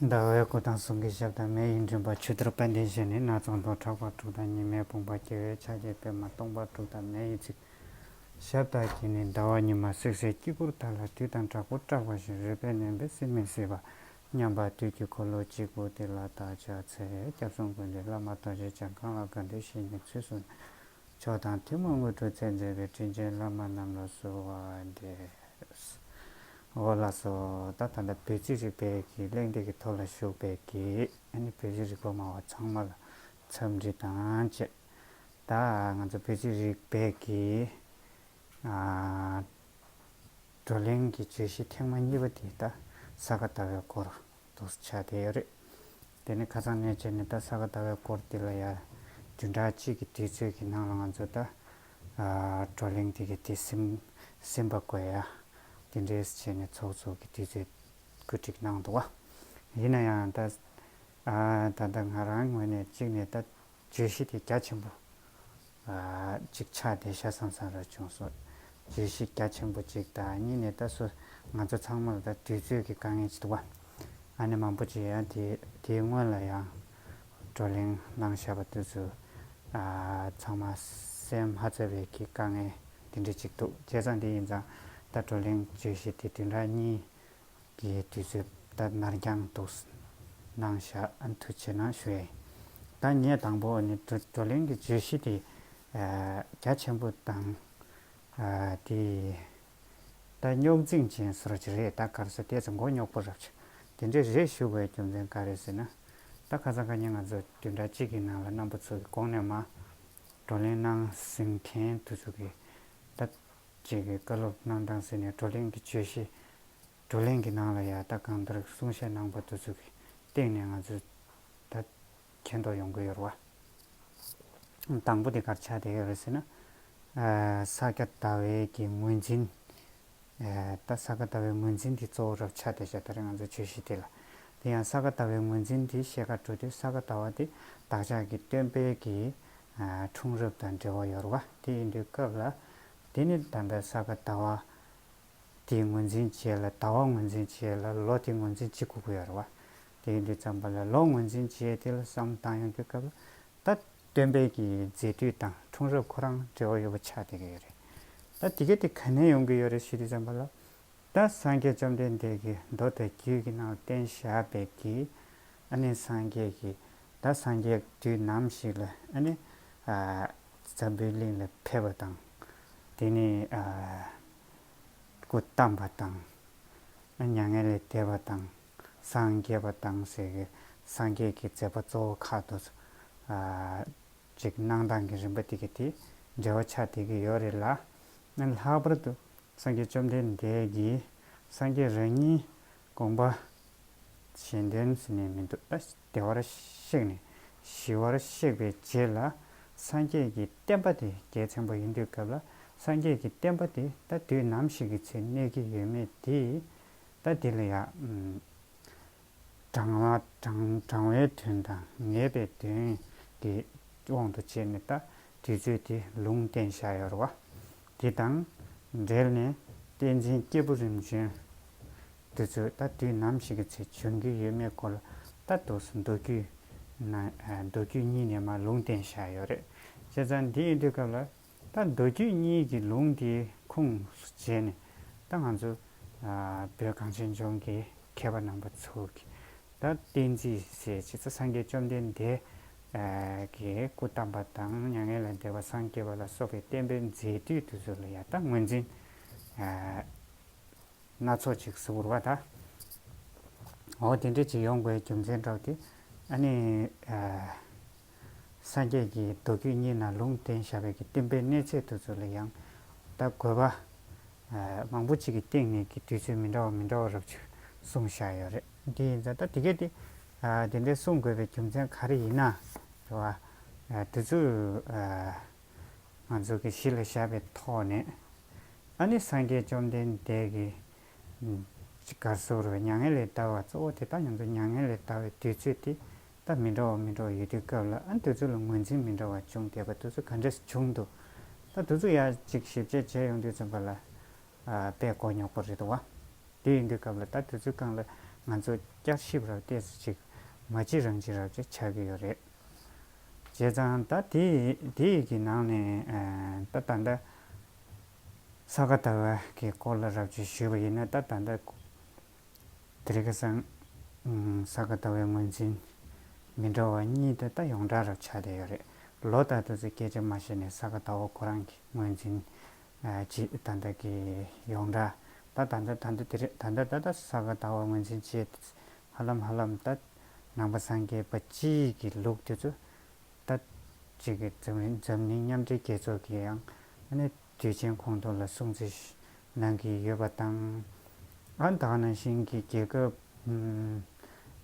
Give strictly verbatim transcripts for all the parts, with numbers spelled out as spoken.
ཟླ་བའི་སྐུ་དང་གཟུགས་ཀྱི་ཞབས་དང་མེ་ཡི་མགྲིན་པ། ཆུ་གཏེར་དཔལ་ལྡན་བཞིན་ནི། སྣ་ཚོགས་འདོད་ཆགས་པ་དྲུག་དང་ཉི་མའི་བུམ་པ། སྐྱེ་བོའི་ཆ་བྱད་པད་མ་སྟོང་པ་དྲུག་དང་མེ་ཡི་ཚིག་ཞབས་དང་གྱེན་ནི་ཟླ་བ་ཉི་མ་བསྲེགས་སའི་དཀྱིལ་འཁོར་དག་ལ། དུས་དང་དྲག་པོར་སྐྲག་པ་བཞིན། རུས་པའི་ནད་འབུབས་སྲིད་མི་སྲིད་པ། མཉམ་པ་དུས་ཀྱི་འཁོར་ལོ་གཅིག་པུ་དེ་ལ་བདག་ཕྱག་འཚལ། སྐྱབས་གསུམ་ཀུན་འདུས་བླ་མ་རྡོ་རྗེ་འཆང་། གང་ལ་གང་འདུལ་བཤེས་གཉེན་ཚུལ་བཟུང་ནས། མཆོག་དང་ཐུན་མོང་དངོས་གྲུབ་བཙན་མཛད་པའི། དྲིན་ཅན་བླ་མ་རྣམས་ལ་གསོལ་བ་འདེབས། འོ་ལགས་སོ། ད་ད་ལྟ་བོད་རྩིས་རིག་པའི་གི་གླེང་སྟེགས་ཀྱི་ཐོག་ལ་བཞུགས་པའི་གི་ཨ་ནི་བོད་རྩིས་རིག་པ་སྨྲ་བ་ཚང་མ་ལ་འཚམས་འདྲི་དང་བཅས། ད་ང་ཚོ་བོད་རྩིས་རིག་པའི་གི་ཨ་བགྲོ་གླེང་གི་བརྗོད་གཞི་ཐེངས་མ་གཉིས་པ་དེ་ད་ས་ག་ཟླ་བའི་སྐོར་དུ་ཆགས་བསྡད་ཡོད་རེད། དེ་ནི་ཁ་སང་ནས་བྱས་ནས་ད་ས་ག་ཟླ་བའི་སྐོར་དེ་ལ་ཡང་བདུན་ཕྲག་གཅིག་གི་དུས་ཚོད་ཀྱི་ནང་ལ་ང་ཚོ་ད་ཨ་བགྲོ་གླེང་དེ་གི་དེ་ཟིན་ཟིན་པ་དགོས་ཡ་དེ་འདྲས་བྱས་ནས་ཚོགས་གཙོ་གི་དུས་ཚོད་བཀོད་སྒྲིག་གནང་འདུག་བ། ཡིན་ན་ཡང་ད་ཨ་ད་ལྟ་ང་རང་ངོས་ནས་གཅིག་ནས་ད་བརྗོད་གཞི་དེ་རྒྱ་ཆེན་པོ་ཨ་གཅིག་ཆགས་བསྡད་ཤག་བསམ་བསམ་ར་བྱུང་སོང་། བརྗོད་གཞི་རྒྱ་ཆེན་པོ་གཅིག་དང་། གཉིས་ནས་ད་སུ་ང་ཚོ་ཚང་མ་ལ་ད་དུས་ཚོད་ཀྱི་དཀའ་ངལ་ཅིག་འདུག་བ། ཨ་ནི་མང་པོ་ཅིག་ཡང་དེ་དེའི་སྔོན་ལ་ཡང་བགྲོ་གླེང་གནང་བཞག་པ་དེ་ཚོ་ཨ་ཚང་མ་སེལ་མ་ཚར་བའི་གི་དཀའ་ངལ་དེ་འདྲ་ཅིག་འདུག་བྱས་ཙང་དེ་ཡིན་ཙང་ད་བགྲོ་གླེང་བརྗོད་གཞི་དེ་བདུན་ཕྲག་གཉིས་ཀྱི་དུས་ཚོད་ད་ནར་འགྱངས་འདུག་གནང་བཞག་ཨ་ཐུགས་རྗེ་གནང་ཞུ་ཡ་ཡིན། ད་ངས་དང་པོ་ནི་བགྲོ་བགྲོ་གླེང་གི་བརྗོད་གཞི་དེ་ཨ་རྒྱ་ཆེན་པོ་དང་ཨ་དེ་ད་རྙོག་འཛིང་ཅན་བཟོ་འདྲ་ཅིག་རེད། ད་ག་རེ་ཟེར་དེ་ཚོ་མགོ་རྙོག་པོ་རབ་ཅིག་དེ་འདྲས་རེད་ཞུ་དགོས་རྒྱུ་མཚན་ག་རེ་ཟེར་ན། ད་ཁ་སང་ཁ་ཉིན་ང་ཚོ་བདུན་ཕྲག་གཅིག་གི་ནང་ལ་རྣམ་པ་ཚོ་གི་གོང་ནས་མར་བགྲོ་གླེང་གནང་ཟིན་མཁན་དེ་ཚོ་གི་ད་ཅིག་གི་བཀའ་སློབ་གནང་སྟངས་ཟེར་ནས་བགྲོ་གླེང་གི་བརྗོད་གཞི་བགྲོ་གླེང་གི་ནང་ལ་ཡ་ད་གང་ལྟར་གསུང་བཤད་གནང་པ་དེ་ཚོ་གི་སྟེང་ནས་ང་ཚོ་ད་མཁྱེན་རྟོགས་ཡོང་གི་ཡོད་རེད་བ། དང་པོ་དེ་ག་རེ་ཆགས་བསྡད་ཡོད་རེད་ཟེར་ན། ཨ་ས་སྐྱ་ཟླ་བའི་གི་ངོས་འཛིན། ཨ་ད་ས་ག་ཟླ་བའི་ངོས་འཛིན་དེ་གཙོ་བོ་རབ་ཆགས་བསྡད་ཤག་ད་རེས་ང་ཚོ་བརྗོད་གཞི་དེ་ལ། དེ་ཡང་ས་ག་ཟླ་བའི་ངོས་འཛིན་དེ་ཤེལ་དཀར་འགྲོ་དུས་ས་ག་ཟླ་བ་དེ་བདག་ཅག་གི་སྟོན་པའི་གི་ཨ་འཁྲུངས་རབས་དང་འབྲེལ་བ་ཡོད་རེད་བ། དེ་ཡིན་དུས་སྐབས་ལ་དེ་ནི་ད་ལྟ་ས་ག་ཟླ་བ་དེའི་ངོས་འཛིན་བྱས་ལ་ཟླ་བ་ངོས་འཛིན་བྱས་ལ་ལོ་དེ་ངོས་འཛིན་བྱེད་དགོས་ཀྱི་ཡོད་རེད་བ། དེ་ཡིན་དུས་ཙམ་པ་ལ་ལོ་ངོས་འཛིན་བྱས་དེ་ལ་བསམ་བཏང་ཡོང་དུས་སྐབས་ལ་ད་སྟོན་པའི་གི་མཛད་དུས་དང་འཁྲུངས་རབས་ཁོ་རང་འབྲེལ་བ་ཡོད་པ་ཆགས་བསྡད་ཀྱི་ཡོད་རེད། ད་དེ་ག་དེ་ག་ནས་ཡོང་གི་ཡོད་རེད་ཞུ་དུས་ཙམ་པ་ལ། ད་སངས་རྒྱས་བཅོམ་ལྡན་འདས་ཀྱི་མདོ་དང་རྒྱུད་ཀྱི་ནང་བསྟན་བཞག་པའི་གི་ཨ་ནི་སངས་རྒྱས་ཀྱི་ད་སངས་རྒྱས་དུས་ནམ་ཞིག་ལ་ཨ་ནི་ཨ་འཛམ་བུའི་གླིང་ལ་ཕེབས་པ་དང་། དེ་ནས་ཨ་སྐུ་བལྟམས་པ་དང་། མྱ་ངན་ལས་འདས་པ་དང་། སངས་རྒྱས་པ་དང་ཟེར་གི་སངས་རྒྱས་ཀྱི་མཛད་པ་གཙོ་བོ་ཁག་ཏུ་ཨ་ཅིག་གནང་སྟངས་ཀྱི་རིམ་པ་དེ་གི་དེ་འབྲེལ་བ་ཆགས་བསྡད་ཀྱི་ཡོད་རེད་ལ། ལྷག་པར་དུ་སངས་རྒྱས་བཅོམ་ལྡན་འདས་ཀྱིས་སངས་རྒྱས་རང་ཉིད་དགོངས་པ་གཞན་དོན་ཟེར་ནས་མི་འདུག་ད་བདེ་བར་གཤེགས་ནས་ཞི་བར་གཤེགས་པའི་རྗེས་ལ་སངས་རྒྱས་ཀྱི་བསྟན་པ་དེ་རྒྱལ་མཚན་པོ་ཡིན་དུས་སྐབས་ལ་སངས་རྒྱས་ཀྱི་བསྟན་པ་དེ་ད་དུས་ནམ་ཞིག་གི་ཚེ་གནས་ཀྱི་ཡོད་མེད་དེ་ད་དེ་ལ་ཡ་ཨམ་དྲང་བ་དྲང་དྲང་བའི་དོན་དང་ངེས་པའི་དོན་གྱི་དབང་དུ་བྱས་ནས་ད་དུས་ཚོད་དེ་ལུང་བསྟན་བཞག་ཡོད་རེད་བ། དེ་དང་འབྲེལ་ནས་བསྟན་འཛིན་སྐྱེས་བུ་རིམ་བྱོན་དེ་ཚོས་ད་དུས་ནམ་ཞིག་གི་ཚེ་བྱུང་གི་ཡོད་མེད་སྐོར་ལ་ད་དུ་མདོ་རྒྱུད་ན་མདོ་རྒྱུད་གཉིས་ནས་མར་ལུང་བསྟན་བཞག་ཡོད་རེད། བྱས་ཙང་འདི་ཡིན་དུས་སྐབས་ལ་ད་མདོ་རྒྱུད་གཉིས་ཀྱི་ལུང་དེའི་ཁུངས་སུ་བྱས་ནས་ད་ང་ཚོ་ཨ་བོད་གངས་ཅན་ལྗོངས་ཀྱི་མཁས་པ་རྣམ་པ་ཚོ་གིས་ད་བསྟན་རྩིས་ཟེར་བྱས་ཙང་སངས་རྒྱས་བཅོམ་ལྡན་འདས་ཨ་ཀྱི་སྐུ་བལྟམས་པ་དང་མྱ་ངན་ལས་འདས་པ་སངས་རྒྱས་པ་ལ་སོགས་པའི་བསྟན་པའི་མཛད་དུས་དེ་ཚོ་ལ་ཡང་ད་ངོས་འཛིན་ཨ་སྣ་ཚོགས་ཅིག་གཟིགས་དགོས་རེད་བ་ད། འོ་དེ་འདྲ་ཅིག་ཡོང་དགོས་རྒྱུ་མཚན་འདྲ་བོ་དེ་ཨ་ནི་ཨ་སངས་རྒྱས་ཀྱི་མདོ་རྒྱུད་གཉིས་ནང་ལུང་བསྟན་བཞག་པའི་གི་བསྟན་པའི་གནས་ཚད་དེ་ཚོ་ལ་ཡང་ད་དགོས་པ་ཨ་མང་པོ་ཅིག་གི་སྟེང་ནས་ཀྱི་དུས་ཚོད་མི་འདྲ་བ་མི་འདྲ་བ་རབ་ཅིག་གསུངས་བཞག་ཡོད་རེད། དེ་ཡིན་ཙང་ད་དེ་གས་དེ་ཨ་དེ་འདྲའི་གསུང་དགོས་པའི་རྒྱུ་མཚན་ག་རེ་ཡིན་ན་རེད་བ། ཨ་དེ་ཚོ་ཨ་ང་ཚོ་གི་གཞི་ལ་བཞག་པའི་ཐོག་ནས་ཨ་ནི་སངས་རྒྱས་བཅོམ་ལྡན་འདས་ཀྱི་ཨ་ག་རེ་ཟེར་དགོས་རེད་བ། མྱ་ངན་ལས་འདའ་བ་གཙོ་བོ་དེ་ད་ང་ཚོ་མྱ་ངན་ལས་འདའ་བའི་དུས་ཚོད་དེ་ད་མི་འདྲ་བ་མི་འདྲ་བ་ཡོད་དུས་སྐབས་ལ་ཨ་དེ་ཚོ་ལ་ངོས་འཛིན་མི་འདྲ་བ་བྱུང་བསྡད་པ་དེ་ཚོ་ག་འདྲས་བྱུང་འདུག་ད་དེ་ཚོ་ཡར་ཅིག་ཞིབ་དཔྱད་བྱས་ཡོང་དུས་ཙམ་པ་ལ་ཨ་དཔེ་མགོ་རྙོག་པོ་རེད་འདུག་བ། དེ་ཡིན་དུས་སྐབས་ལ་ད་དུས་ཚོད་གང་ལ་ང་ཚོ་བསྐྱར་ཞིབ་ར་ཏོག་ཙམ་ཅིག་མ་བྱེད་རང་བྱེད་ར་ཅིག་ཆགས་ཀྱི་ཡོད་རེད། བྱས་ཙང་ད་དེ་དེ་ཡི་གི་ནང་ནས་ད་ད་ལྟ་ས་ག་ཟླ་བ་གི་སྐོར་ལ་ར་ཅིག་ཞུས་པ་ཡིན་ན། ད་ད་ལྟ་དེ་རིང་ཁ་སང་ས་ག་ཟླ་བའི་ངོས་འཛིན་མི་འདྲ་བ་གཉིས་དེ་ད་ཡོངས་གྲགས་ར་ཆགས་བསྡད་ཡོད་རེད། ལོ་ལྟར་དུ་ཚོ་སྐད་ཆ་མ་བཤད་ནས་ས་ག་ཟླ་བ་ཁོ་རང་གི་ངོས་འཛིན་ཨ་ཅིག་ད་ལྟ་གི་ཡོངས་གྲགས། ད་ད་ལྟ་ད་ལྟ་དེ་རེད། ད་ལྟ་ད་ལྟ་ས་ག་ཟླ་བ་ངོས་འཛིན་བྱས། ཧ་ལམ་ཧ་ལམ་ད་ནང་པ་སངས་རྒྱས་པ་སྤྱིའི་གི་ལུགས་དེ་ཚོ་ད་ཅིག་གི་འཛམ་གླིང་འཛམ་གླིང་མཉམ་འབྲེལ་རྒྱལ་ཚོགས་ཀྱི་ཡང་ཨ་ནི་དུས་ཆེན་ཁོངས་གཏོགས་ལ་སྲུང་བརྩི་གནང་གི་ཡོད་པ་དང་། ཨ་ད་ག་ནང་བཞིན་གྱི་རྒྱལ་ཁབ་ཨམ་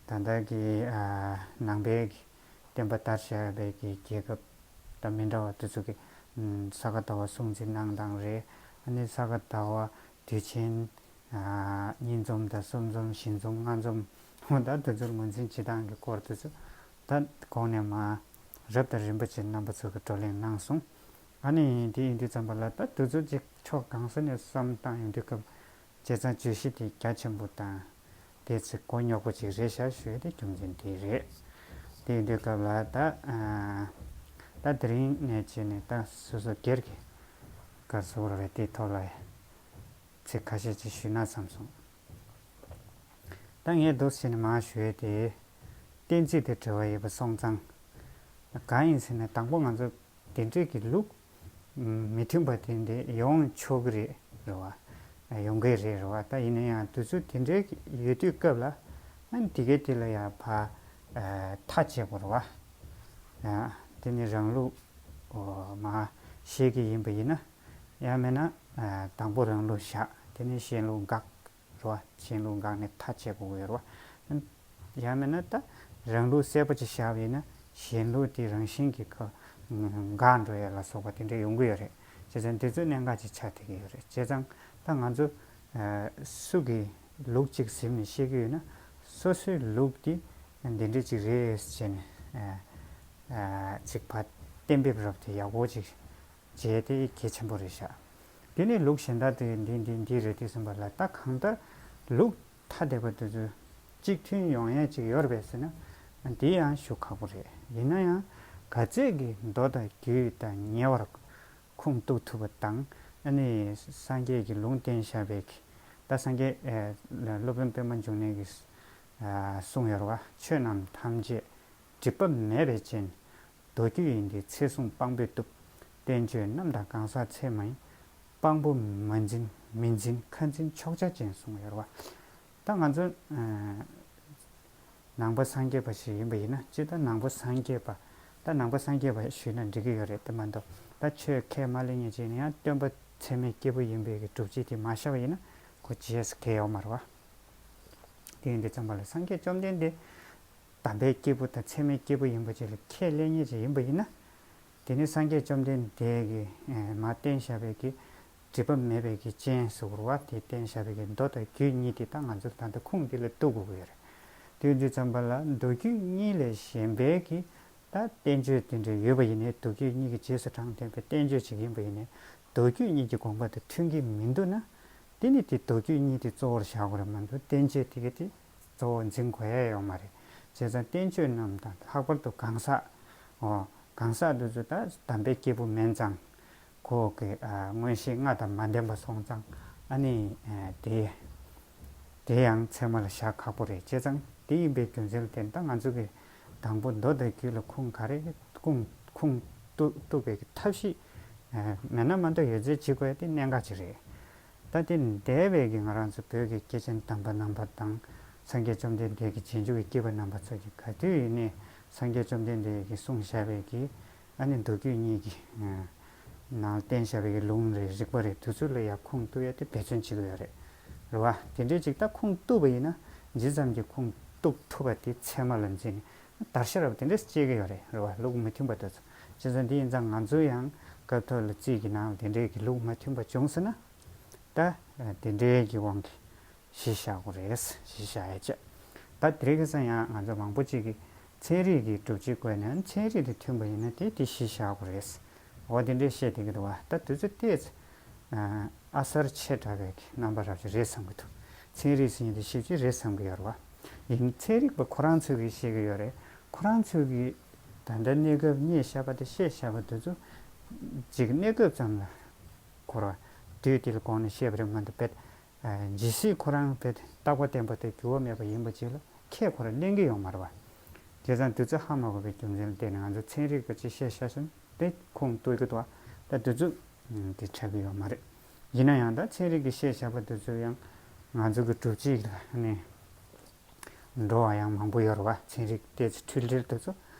ད་ལྟ་གི་ཨ་ནང་པའི་གི་བསྟན་པ་དར་བཞག་པའི་གི་རྒྱལ་ཁབ་དང་མི་འདྲ་བ་དེ་ཚོ་གི་ཨམ་ས་ག་ཟླ་བ་སྲུང་བརྩི་གནང་སྟངས་རེད། ཨ་ནི་ས་ག་ཟླ་བ་དུས་ཆེན་ཨ་གཉིས་འཛོམས་དང་གསུམ་འཛོམས་བཞི་འཛོམས་ལྔ་འཛོམས་འོ་ད་དེ་ཚོར་ངོས་འཛིན་བྱེད་སྟངས་ཀྱི་སྐོར་དེ་ཚོ་ད་གོང་ནས་མར་རབ་དང་རིམ་པ་བྱས་རྣམ་པ་ཚོ་གི་བགྲོ་གླེང་གནང་སོང་། ཨ་ནི་དེ་ཡིན་དུས་ཙམ་པ་ལ་ད་དུས་ཚོད་ཅིག་ཕྱོགས་གང་ས་ནས་བསམ་བཏང་ཡོང་དུས་སྐབས་བྱས་ཙང་བརྗོད་གཞི་དེ་རྒྱ་ཆེན་པོ་དང་དེ་ཚེ་མགོ་རྙོག་པོ་ཅིག་རེད་ཤག་ཞུ་ཡ་དེ་རྒྱུ་མཚན་དེ་རེད། དེ་ཡིན་དུས་སྐབས་ལ་ད་ཨ་ད་དེ་རིང་ནས་བྱས་ནས་ད་སོ་སོ་སྒེར་གྱི་ག་རེ་ཟེར་དགོས་རེད། དེའི་ཐོག་ལ་ཚིག་ཁ་ཤས་ཅིག་ཞུས་ན་བསམ་སོང་། ད་ངས་འདུག་སེ་བྱས་ནས་མར་ཞུ་ཡ་དེ་གཏན་ཚིགས་དང་འབྲེལ་བ་ཡོད་པ་སོང་ཙང་། གང་ཡིན་ཟེར་ན་དང་པོ་ང་ཚོ་དེ་འདྲའི་གི་ལུགས་མི་མཐུན་པ་དེ་འདྲ་ཡོང་ཆོག་གི་རེད། རེད་བ། ཡོང་གི་རེད། རེད་བ། ད་ཡིན་ན་ཡང་དུས་ཚོད་དེ་འདྲའི་ཡོད་དུས་སྐབས་ལ་ཨ་ནི་དེ་གའི་དེ་ལ་ཡང་ཕར་མཐའ་གཅིག་པ་རེད་བ། དེ་ནི་རང་ལུགས་མར་བཤད་ཀྱི་ཡིན་པ་ཡིན་ན། ཡང་མིན་ན་དང་པོ་རང་ལུགས་བཞག་དེ་ནི་གཞན་ལུགས་འགག་རེད་བ། གཞན་ལུགས་འགག་ནས་མཐའ་གཅིག་པ་ཡོད་རེད་བ། ཡང་མིན་ན་ད་རང་ལུགས་གསལ་པོ་ཅིག་བཞག་པ་ཡིན་ན་གཞན་ལུགས་དེ་རང་བཞིན་གྱིས་ཁ་འགག་འགྲོ་ཡ་ལ་སོགས་པ་དེ་འདྲ་ཡོང་གི་ཡོད་རེད། བྱས་ཙང་དེ་ཚོ་གནད་འགག་ཅིག་ཆགས་བསྡད་ཀྱི་ཡོད་རེད། བྱས་ཙང་ད་ང་ཚོ་སུ་གི་ལུགས་གཅིག་ཟིན་ནས་བཤད་ཀྱི་ཡོད་ན་སོ་སོའི་ལུགས་དེ་འདི་འདྲ་ཅིག་རེད་ཟེར་ནས་ཅིག་ཕར་གཏན་འབེབས་རབ་དེ་ཡག་པོ་ཅིག་བྱས་ཏེ་གལ་ཆེན་པོ་རེད་ཤག་དེ་ནས་ལུགས་གཞན་དག་དེ་འདི་འདི་འདི་རེད་དེ་གསུངས་པ་ལ། ད་གང་ལྟར་ལུགས་ཐ་དད་པ་དེ་ཚོ་གཅིག་མཐུན་ཡོང་ཡས་ཅིག་ཡོད་རེད་པས་ཟེར་ན་འདི་ཡང་ཞུ་ཁག་པོ་རེད། ཡིན་ན་ཡང་ག་ཚད་ཀྱི་མདོ་དང་རྒྱུད་དང་ཉེ་བར་ཁུངས་གཏུག་ཐུབ་པ་དང་། ཨ་ནི་སངས་རྒྱས་ཀྱི་ལུང་བསྟན་བཞག་པའི་གི་ད་སངས་རྒྱས་སློབ་དཔོན་པད་མ་འབྱུང་གནས་ཀྱིས་གསུངས་ཡོད་རེད་བ། ཆོས་རྣམས་ཐམས་ཅད་སྒྲིབ་པ་མེད་པའི་སྤྱན། མདོ་རྒྱུད་ཡིན་ཏེ་ཚེ་གཟུངས་དཔང་པོས་བཏུབ། བསྟན་བཅོས་རྣམས་དང་གང་ཟག་ཚད་མ་ཡིན། དཔང་པོ་མ་འཛིན་མི་འཛིན་ཁ་འཛིན་ཕྱོགས་ཆ་ཅན་གསུངས་ཡོད་རེད་བ། ད་ང་ཚོ་ནང་པ་སངས་རྒྱས་པ་ཞིག་ཡིན་པ་ཡིན་ན་སྤྱིར་ད་ནང་པ་སངས་རྒྱས་པ་ད་ནང་པ་སངས་རྒྱས་པ་ཞུས་ན་འགྲིག་གི་ཡོད་རེད། དེ་མ་གཏོགས་ད་ཆོས་ཁས་མ་ལེན་མཁན་ཅིག་ཡིན་ན་ཡང་སྟོན་པ་ཚད་མའི་སྐྱེས་བུ་ཡིན་པའི་གི་སྒྲུབ་བྱེད་དེ་མ་ཤར་བ་ཡིན་ན་ཁོ་རྗེས་སུ་འགེལ་ཡོད་མ་རེད་བ། དེ་ཡིན་དུས་ཙམ་པ་ལ་སངས་རྒྱས་བཅོམ་ལྡན་འདས་དམ་པའི་སྐྱེས་བུ་དང་ཚད་མའི་སྐྱེས་བུ་ཡིན་པ་ཅིག་ལ་ཁས་ལེན་མཁན་ཅིག་ཡིན་པ་ཡིན་ན། དེ་ནི་སངས་རྒྱས་བཅོམ་ལྡན་འདས་ཀྱིས་མར་བསྟན་བཞག་པའི་གི་སྒྲིབ་པ་མེད་པའི་གི་སྤྱན་ཟེར་བ་དེ་བསྟན་བཞག་པའི་གི་མདོ་དང་རྒྱུད་གཉིས་དེ་ད་ང་ཚོ་ད་ལྟ་ཁུངས་འདི་ལ་གཏུག་དགོས་ཀྱི་ཡོད་རེད། དེ་ཡིན་དུས་ཙམ་པ་ལ་མདོ་རྒྱུད་གཉིས་ལས་གཞན་པའི་གི་ད་བསྟན་བཅོས་དེ་འདྲ་ཡོད་པ་ཡིན་ནའི་མདོ་རྒྱུད་གཉིས་ཀྱི་རྗེས་སུ་འབྲངས་ཐོན་པའི་བསྟན་བཅོས་ཅིག་ཡིན་པ་ཡིན་ནའི་མདོ་རྒྱུད་གཉིས་ཀྱི་དགོངས་པ་དང་མཐུན་གྱི་མི་འདུག་ན། དེ་ནི་དེ་མདོ་རྒྱུད་གཉིས་དེ་གཙོ་བོར་བཞག་དགོས་རེད་མ་གཏོགས་བསྟན་བཅོས་དེ་ག་དེ་གཙོ་བོ་འཛིན་དགོས་ཡ་ཡོད་མ་རེད། བྱས་ཙང་བསྟན་བཅོས་རྣམས་དང་ལྷག་པར་དུ་གང་ཟག་འོ་གང་ཟག་དེ་ཚོ་ད་དམ་པའི་སྐྱེས་བུ་མིན་ཙང་ཁོ་གི་ཨ་མངོན་ཤེས་ལྔ་དང་མ་ལྡན་པ་སོང་ཙང་ཨ་ནི་ཨ་དེ་དེ་ཡང་ཚད་མ་ལ་བཞག་ཁག་པོ་རེད། བྱས་ཙང་དེ་ཡིན་པའི་རྒྱུ་མཚན་ལ་བརྟེན་ད་ང་ཚོ་གི་དང་པོ་མདོ་དང་རྒྱུད་ལ་ཁུངས་ག་རེ་ཁུངས་ཁུངས་གཏུག་གཏུག་པའི་གི་ཐབས་ཤེས་ཨ་མེད་ན་མ་གཏོགས་ཡོད་ཚད་བྱེད་དགོས་ཡ་དེ་གནད་འགག་ཅིག་རེད། ད་དེ་འདས་པའི་གི་ང་རང་ཚོ་བོད་ཀྱི་སྐྱེས་ཆེན་དམ་པ་རྣམ་པ་དང་སངས་རྒྱས་བཅོམ་ལྡན་འདས་ཀྱི་རྗེས་འཇུག་གི་སྐྱེས་པ་རྣམ་པ་ཚོ་གིས་ག་དུས་ཡིན་ནའི་སངས་རྒྱས་བཅོམ་ལྡན་འདས་ཀྱིས་གསུངས་བཞག་པའི་གི་ཨ་ནི་མདོ་རྒྱུད་གཉིས་ཀྱི་ནང་བསྟན་བཞག་པའི་གི་ལུང་རེད། རིགས་པ་རེད། དེ་ཚོ་ལ་ཡང་ཁུངས་གཏུག་ཡ་དེ་འབད་བརྩོན་བྱེད་ཀྱི་ཡོད་རེད། རེད་བ། དེ་འདྲའི་ཅིག་ད་ཁུངས་གཏུག་པ་ཡིན་ན་ཇི་ཙམ་གྱི་ཁུངས་གཏུག་ཐུབ་པ་དེ་ཚད་མ་ལ་འཛིན་ནས་དར་ཤ་རབ་དེ་འདྲས་སྐྱེ་གི་ཡོད་རེད། རེད་བ། ལུགས་མི་མཐུན་པ་དེ་ཚོ། བྱས་ཙང་འདི་ཡིན་ཙང་ང་ཚོ་ཡང་སྐབས་ཐོག་ལ་རྩིས་ཀྱི་ནང་དེ་འདྲའི་གི་ལུགས་མ་མཐུན་པ་བྱུང་སོང་ན། ད་དེ་འདྲའི་གི་དབང་གིས་གཞི་བཞག་དགོས་རེད། གཞི་བཞག་ཡ་བྱས། ད་དེ་རིང་ཁ་སང་ཡང་ང་ཚོ་མང་པོ་ཅིག་གིས་ཚན་རིག་གི་སྒྲུབ་བྱེད་བཀོལ་ནས་ཚན་རིག་དང་མཐུན་པ་ཡིན་ན་དེ་དེ་གཞི་བཞག་དགོས་རེད། འོ་དེ་འདྲའི་བཤད་བསྡད་ཀྱི་འདུག་བ། ད་དུས་ཚོད་ཏོག་ཙམ་ཨ་གསར་ཆེ་དྲགས་པའི་གི་རྣམ་པ་རབ་ཅིག་རེད་བསམ་གྱི་འདུག་ཚན་རིག་ཟེར་མཁན་དེ་ཞེ་པོ་ཅིག་རེད་བསམ་གྱི་ཡོད་རེད་བ། ཡིན་ཚན་རིག་པ་ཁོ་རང་ཚོས་ཀྱིས་བཤད་ཀྱི་ཡོད་རེད། ཁོ་རང་ཚོས་ཀྱིས་ད་ལྟ་གནས་སྐབས་བཤད་བཞག་པ་དེ་བཤད་བཞག་པ་དེ་ཚོ་ཅིག་གནས་སྐབས་ཙམ་ལ་འཁོར་བ་དུས་དེ་ལ་དགོངས་ནས་བཤད་པ་རེད་མ་གཏོགས་དཔེ་ཇི་སྲིད་ཁོ་རང་དཔེ་རྟག་པ་བརྟན་པ་དང་འགྱུར་བ་མེད་པ་ཡིན་པ་ཅིག་ལ་ཁས་ཁོ་རང་ལེན་གྱི་ཡོད་མ་རེད་བ། བྱས་ཙང་དེ་ཚོ་ཧ་མ་གོ་བའི་རྒྱུ་མཚན་ལ་བརྟེན་ནས་ང་ཚོ་ཚན་རིག་པ་ཅིག་བཤད་བཞག་སོང་དེ་ཁུངས་གཏུག་གི་འདུག་བ། ད་དེ་ཚོ་དེ་ཆགས་ཀྱི་ཡོད་མ་རེད། ཡིན་ན་ཡང་ད་ཚན་རིག་གིས་བཤད་བཞག་པ་དེ་ཚོ་ཡང་ང་ཚོ་གི་སྒྲུབ་བྱེད་ལ་ནི་འགྲོ་བ་ཡང་མང་པོ་ཡོད་རེད་བ། ཚན་རིག་ཏོག་ཙམ་འཁྲུལ་འཁྲུལ་དེ་ཚོ་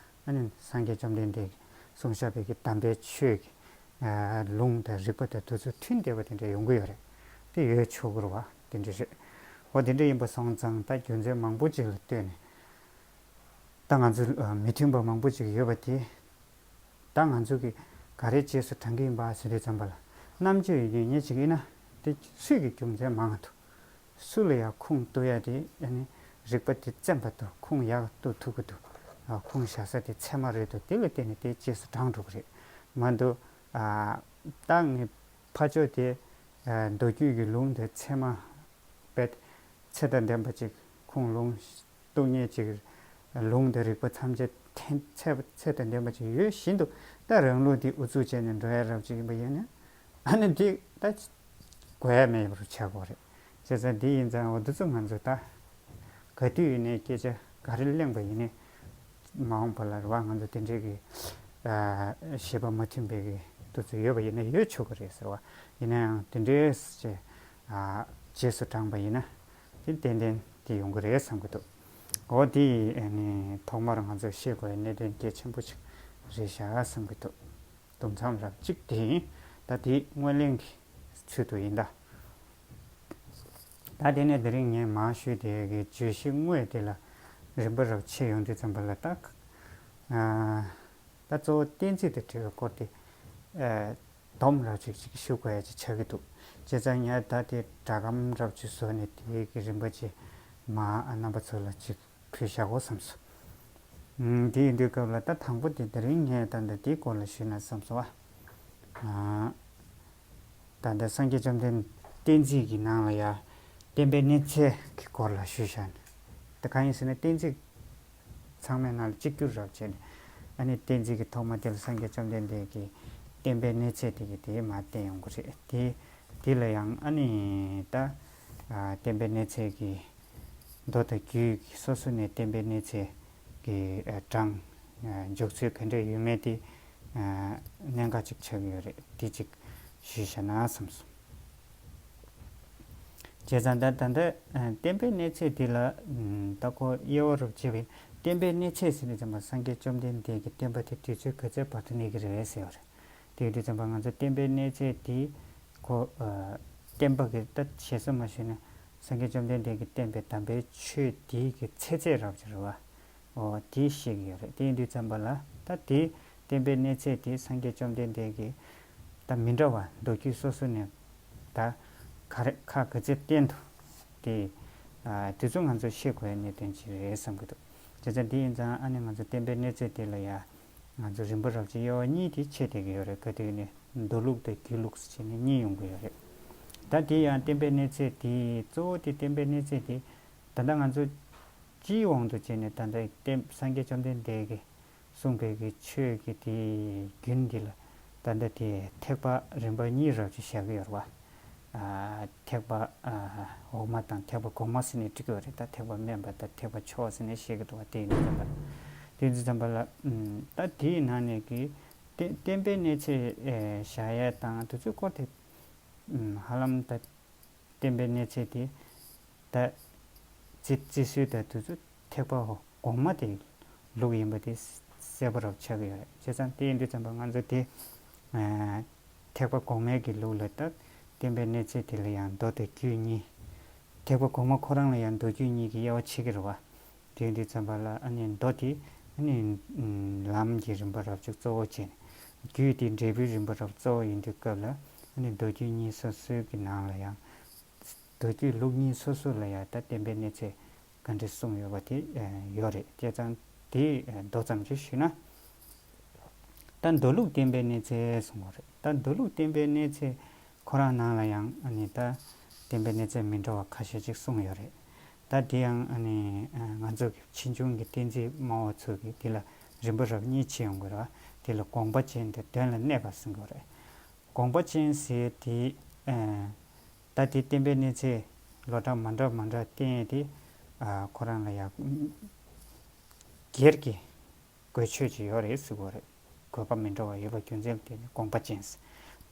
ཨ་ནི་སངས་རྒྱས་བཅོམ་ལྡན་འདས་ཀྱིས་གསུངས་བཞག་པའི་གི་དམ་པའི་ཆོས་ཀྱི་ལུང་དང་རིགས་པ་དང་དེ་ཚོ་མཐུན་བསྡད་པ་དེ་འདྲ་ཡོང་གི་ཡོད་རེད། དེ་ཡོད་ཆོག་གི་རེད་བ། དེ་འདྲ་རེད། འོ་དེ་འདྲ་ཡིན་པ་སོང་ཙང་ད་རྒྱུ་མཚན་མང་པོ་ཅིག་ལ་ལྟོས་ནས་ད་ང་ཚོ་མི་མཐུན་པ་མང་པོ་ཅིག་ཡོད་པ་དེ་ད་ང་ཚོ་གིས་ག་རེ་རྗེས་སུ་འབྲང་གི་ཡིན་པ་ཟེར་དུས་ཙམ་པ་ལ་རྣམ་དཔྱོད་ཡོད་མཁན་ངེད་ཅིག་ཡིན་ན་དེ་སུས་ཀྱི་རྒྱུ་མཚན་མང་ང་འདུག་སུ་ལ་ཡང་ཁུངས་གཏུག་ཡ་དེ་ཨ་ནི་རིགས་པ་དེ་བཙན་པ་འདུག་ཁུངས་ཡག་གཏུག་ཐུབ་ཀྱི་འདུག་ཨ་ཁུངས་བཞག་ས་དེ་ཚད་མ་རེད་འདུག་དེ་ལ་བརྟེན་ནས་དེ་རྗེས་སུ་འབྲང་འགྲོ་གི་རེད་མ་གཏོགས། ཨ་ད་ངས་ཕར་ཕྱོགས་དེ་ཨ་མདོ་རྒྱུད་ཀྱི་ལུང་དེ་ཚད་མ་དཔེ་ཚད་དང་ལྡན་པ་ཅིག་ཁུངས་ལུང་གཏུག་མཁན་ཅིག་ལུང་དང་རིགས་པ་ཐམས་ཅད་ཚད་ཚད་དང་ལྡན་པ་ཅིག་ཡོད་བཞིན་དུ་ད་རང་ལུགས་འདི་ཨུ་ཚུགས་བྱས་ནས་འགྲོ་ཡ་རབ་ཅིག་ཡིན་པ་ཡིན་ན་ཨ་ནི་འདི་ད་དགོས་ཡ་མེད་པར་ཆགས་དགོས་རེད། བྱས་ཙང་འདི་ཡིན་ཙང་འོ་འདི་ཚོ་ང་ཚོ་ད་ག་དུས་ཡིན་ནའི་སྐད་ཆ་ག་རེ་གླེང་པ་ཡིན་ནའི་མ་འོངས་པ་ལ་རེད་བ། ང་ཚོ་དེ་འདྲའི་གི་ཨ་བཞེད་པ་མ་མཐུན་པའི་གི་འདི་ཚོ་ཡོད་པ་ཡིན་ན་ཡོད་ཆོག་གི་རེད་ཟེར་བ། ཡིན་ན་ཡང་དེ་འདྲའི་ཅིག་ཨ་རྗེས་སུ་འབྲངས་པ་ཡིན་ན་དེ་ཏན་ཏན་དེ་ཡོང་གི་རེད་བསམ་གི་འདུག་འོ་དེ་ཨ་ནི་ཐོག་མར་ང་ཚོས་ཤེས་དགོས་པའི་གནད་དོན་གལ་ཆེན་པོ་ཅིག་རེད་ཤག་བསམ་གི་འདུག་དུམ་མཚམས་རབ་གཅིག་དེ་ཡིན། ད་དེ་སྔོན་གླེང་གི་ཚུལ་དུ་ཡིན་ད། ད་དེ་ནས་དེ་རིང་ངས་མར་ཞུས་དེ་གི་བརྗོད་གཞི་དངོས་དེ་ལ་རིམ་པ་རབ་ཕྱེ་ཡོང་དུས་ཙམ་པ་ལ་ད་ཨ་ད་གཙོ་བོ་གཏན་ཚིགས་དང་འབྲེལ་བའི་སྐོར་དེ་ཨ་སྡོམ་རབ་ཅིག་ཅིག་ཞུ་དགོས་ཡ་ཅིག་ཆགས་ཀྱི་འདུག་བྱས་ཙང་ངས་ད་དེ་སྒྲ་སྒམ་རབ་ཅིག་བཟོས་ནས་དེ་གི་རིམ་པ་ཅིག་མར་རྣམ་པ་ཚོ་ལ་ཅིག་ཕུལ་བཞག་གོ་བསམ་སོང་། ཨུམ། དེ་ཡིན་དུས་སྐབས་ལ་ད་དང་པོ་དེ་དེ་རིང་ངས་ད་ལྟ་དེའི་སྐོར་ལ་ཞུས་ན་བསམ་སོང་བ། ཨ། ད་ལྟ་སངས་རྒྱས་བཅོམ་ལྡན་གཏན་ཚིགས་ཀྱི་ནང་ལ་ཡང་བརྟེན་པའི་གནས་ཚད་ཀྱི་སྐོར་ལ་ཞུས་བཞག་ནས། ད་གང་ཡིན་ཟེར་ན་གཏན་ཚིགས་ཚང་མའི་ནང་ལ་གཅིག་གྱུར་རབ་བྱས་ནས་ཨ་ནི་གཏན་ཚིགས་ཀྱི་ཐོག་མ་དེ་ལ་སངས་རྒྱས་བཅོམ་ལྡན་འདས་ཀྱིས་བརྟེན་པའི་གནས་ཚད་དེ་གི་དེ་མར་བསྟན་ཡོང་གི་རེད་དེ། དེ་ལ་ཡང་ཨ་ནི་ད་ཨ་བརྟེན་པའི་གནས་ཚད་ཀྱི་མདོ་དང་རྒྱུད་ཀྱི་སོ་སོ་ནས་བརྟེན་པའི་གནས་ཚད་ཀྱི་ཨ་གྲངས་ཨ་འཇོག་ཚུལ་ག་འདྲ་ཡོད་མེད་དེ་ཨ་གནད་འགག་ཅིག་ཆགས་ཀྱི་ཡོད་རེད། དེ་ཅིག་ཞུས་བཞག་ན་བསམ་སོང་། བྱས་ཙང་ད་ད་ལྟ་ཨ་བརྟེན་པའི་གནས་ཚད་དེ་ལ་ཨ་ད་ཁོ་དབྱེ་བ་རུ་ཕྱེ་བའི་བརྟེན་པའི་གནས་ཚད་ཟེར་དུས་ཙམ་པ་སངས་རྒྱས་བཅོམ་ལྡན་འདས་ཀྱི་བསྟན་པ་དེ་དུས་ཚོད་ག་ཚོད་བར་དུ་གནས་ཀྱི་རེད་ཟེར་བ་རེད། དེ་ཡིན་དུས་ཙམ་པ་ང་ཚོ་བརྟེན་པའི་གནས་ཚད་དེ་ཁོ་ཨ་བསྟན་པ་གི་ད་ཞེ་ས་མ་ཞུས་ན་སངས་རྒྱས་བཅོམ་ལྡན་འདས་ཀྱིས་བསྟན་པའི་དམ་པའི་ཆོས་དེའི་གི་ཚེ་ཚད་རབ་ཅིག་རེད་བ། འོ་དེ་ཤེས་ཀྱི་ཡོད་རེད། དེ་ཡིན་དུས་ཙམ་པ་ལ་ད་དེ་བསྟན་པའི་གནས་ཚད་དེ་སངས་རྒྱས་བཅོམ་ལྡན་འདས་ཀྱིས་ད་མི་འདྲ་བ་མདོ་རྒྱུད་སོ་སོ་ནས་ད་ག་རེ་ཁ་ག་ཚོད་བསྟན་འདུག་དེ་ཨ་དེ་ཚོ་ང་ཚོ་ཤེས་དགོས་ཡ་གནད་དོན་ཅིག་རེད་བསམ་གྱི་འདུག་བྱས་ཙང་དེ་ཡིན་ཙང་ཨ་ནི་ང་ཚོ་བསྟན་པའི་གནས་ཚད་དེ་ལ་ཡ་ང་ཚོ་རིམ་པ་རབ་ཅིག་དབྱེ་བ་གཉིས་དེ་ཕྱེ་བསྡད་ཀྱི་ཡོད་རེད། ག་དུས་ནས་མདོ་ལུགས་དང་རྒྱུད་ལུགས་སུ་བྱས་ནས་གཉིས་ཡོང་གི་ཡོད་རེད། ད་དེ་ཡང་བསྟན་པའི་གནས་ཚད་དེ་གཙོ་བོ་དེ་བསྟན་པའི་གནས་ཚད་དེ་ད་ལྟ་ང་ཚོ་སྤྱིའི་དབང་དུ་བྱས་ནས་ད་ལྟ་བསྟན་སངས་རྒྱས་བཅོམ་ལྡན་འདས་ཀྱིས་གསུངས་པའི་གི་ཆོས་ཀྱི་དེ་རྒྱུན་འདི་ལ་ད་ལྟ་དེ་ཐེག་པ་རིམ་པ་གཉིས་རབ་ཅིག་བཞག་གི་ཡོད་རེད་བ། ཨ་ཐེག་པ་ཨ་འོག་མ་དང་ཐེག་པ་གོང་མ་ཟེར་ནས་འབྲི་གི་ཡོད་རེད། ད་ཐེག་པ་དམན་པ་དང་ཐེག་པ་མཆོག་ཟེར་ནས་བཤད་ཀྱི་འདུག་བ། དེ་ཡིན་དུས་ཙམ་པ་ལ་དེ་ཡིན་དུས་ཙམ་པ་ལ་ཨུམ་ད་དེའི་ནང་ནས་ཀྱི་བསྟན་བསྟན་པའི་གནས་ཚད་ཨེ་བཞག་ཡས་དང་དེ་ཚོའི་སྐོར་དེ་ཨུམ་ཧ་ལམ་ད་བསྟན་པའི་གནས་ཚད་དེ་ད་རྩི་རྩི་སྲོལ་དང་དེ་ཚོ་ཐེག་པ་གོང་མ་དེ་ལུགས་ཡིན་པ་དེ་གསལ་པོ་རབ་ཆགས་ཀྱི་ཡོད་རེད། བྱས་ཙང་དེ་ཡིན་དུས་ཙམ་པ་ང་ཚོ་དེ་ཨ་ཐེག་པ་གོང་མའི་གི་ལུགས་ལ་ད་བསྟན་པའི་གནས་ཚད་དེ་ལ་ཡང་མདོ་དང་རྒྱུད་གཉིས། ཐེག་པ་གོང་མ་ཁོ་རང་ལ་ཡང་མདོ་རྒྱུད་གཉིས་ཀྱི་དབྱེ་བ་ཕྱེ་གི་རེད་བ། དེ་ཡིན་དུས་ཙམ་པ་ལ་ཨ་ནི་མདོ་དེ་ཨ་ནི་ལམ་གྱི་རིམ་པ་རབ་ཅིག་གཙོ་བོ་བྱས་ནས། རྒྱུད་དེ་འབྲས་བུའི་རིམ་པ་རབ་གཙོ་བོ་ཡིན་དུས་སྐབས་ལ་ཨ་ནི་མདོ་རྒྱུད་གཉིས་སོ་སོའི་གི་ནང་ལ་ཡང་། མདོ་རྒྱུད་ལུགས་གཉིས་སོ་སོ་ལ་ཡང་ད་བསྟན་པའི་གནས་ཚད་ག་འདྲ་གསུངས་ཡོད་པ་དེ་ཡོད་རེད། བྱས་ཙང་དེ་མདོ་ཙམ་ཅིག་ཞུས་ན། ད་མདོ་ལུགས་བསྟན་པའི་གནས་ཚད་གསུངས་པ་རེད། ད་མདོ་ལུགས་བསྟན་པའི་གནས་ཚད་ཁོ་རང་ནང་ལ་ཡང་ཨ་ནི་ད་ བསྟན་པའི་གནས་ཚད་མི་འདྲ་བ་ཁ་ཤས་ཅིག་གསུངས་ཡོད་རེད། ད་དེ་ཡང་ཨ་ནི་ང་ཚོ་གི་ཕྱིས་འབྱུང་གི་བསྟན་འཛིན་སྨྲ་བ་ཚོ་གིས་དེ་ལ་རིམ་པ་རབ་གཉིས་ཕྱེ་ཡོང་གི་རེད་བ། དེ་ལ་དགོངས་པ་ཅན་དེ་དོན་ལ་གནས་པ་ཟེར་གྱི་ཡོད་རེད། དགོངས་པ་ཅན་ཟེར་དེ། ད་དེ་བསྟན་པའི་གནས་ཚད་ལོ་གྲངས་མ་འདྲ་མ་འདྲ་བསྟན་ཡས་དེ། ཁོ་རང་ལ་ཡང་སྒེར་གྱི་དགོས་ཆོས་ཅིག་ཡོད་རེད་ཟེར་གྱི་ཡོད་རེད། དགོས་པ་མི་འདྲ་བ་ཡོད་པ་རྒྱུ་མཚན་ལ་བརྟེན་ནས་དགོངས་པ་ཅན་ཟེར།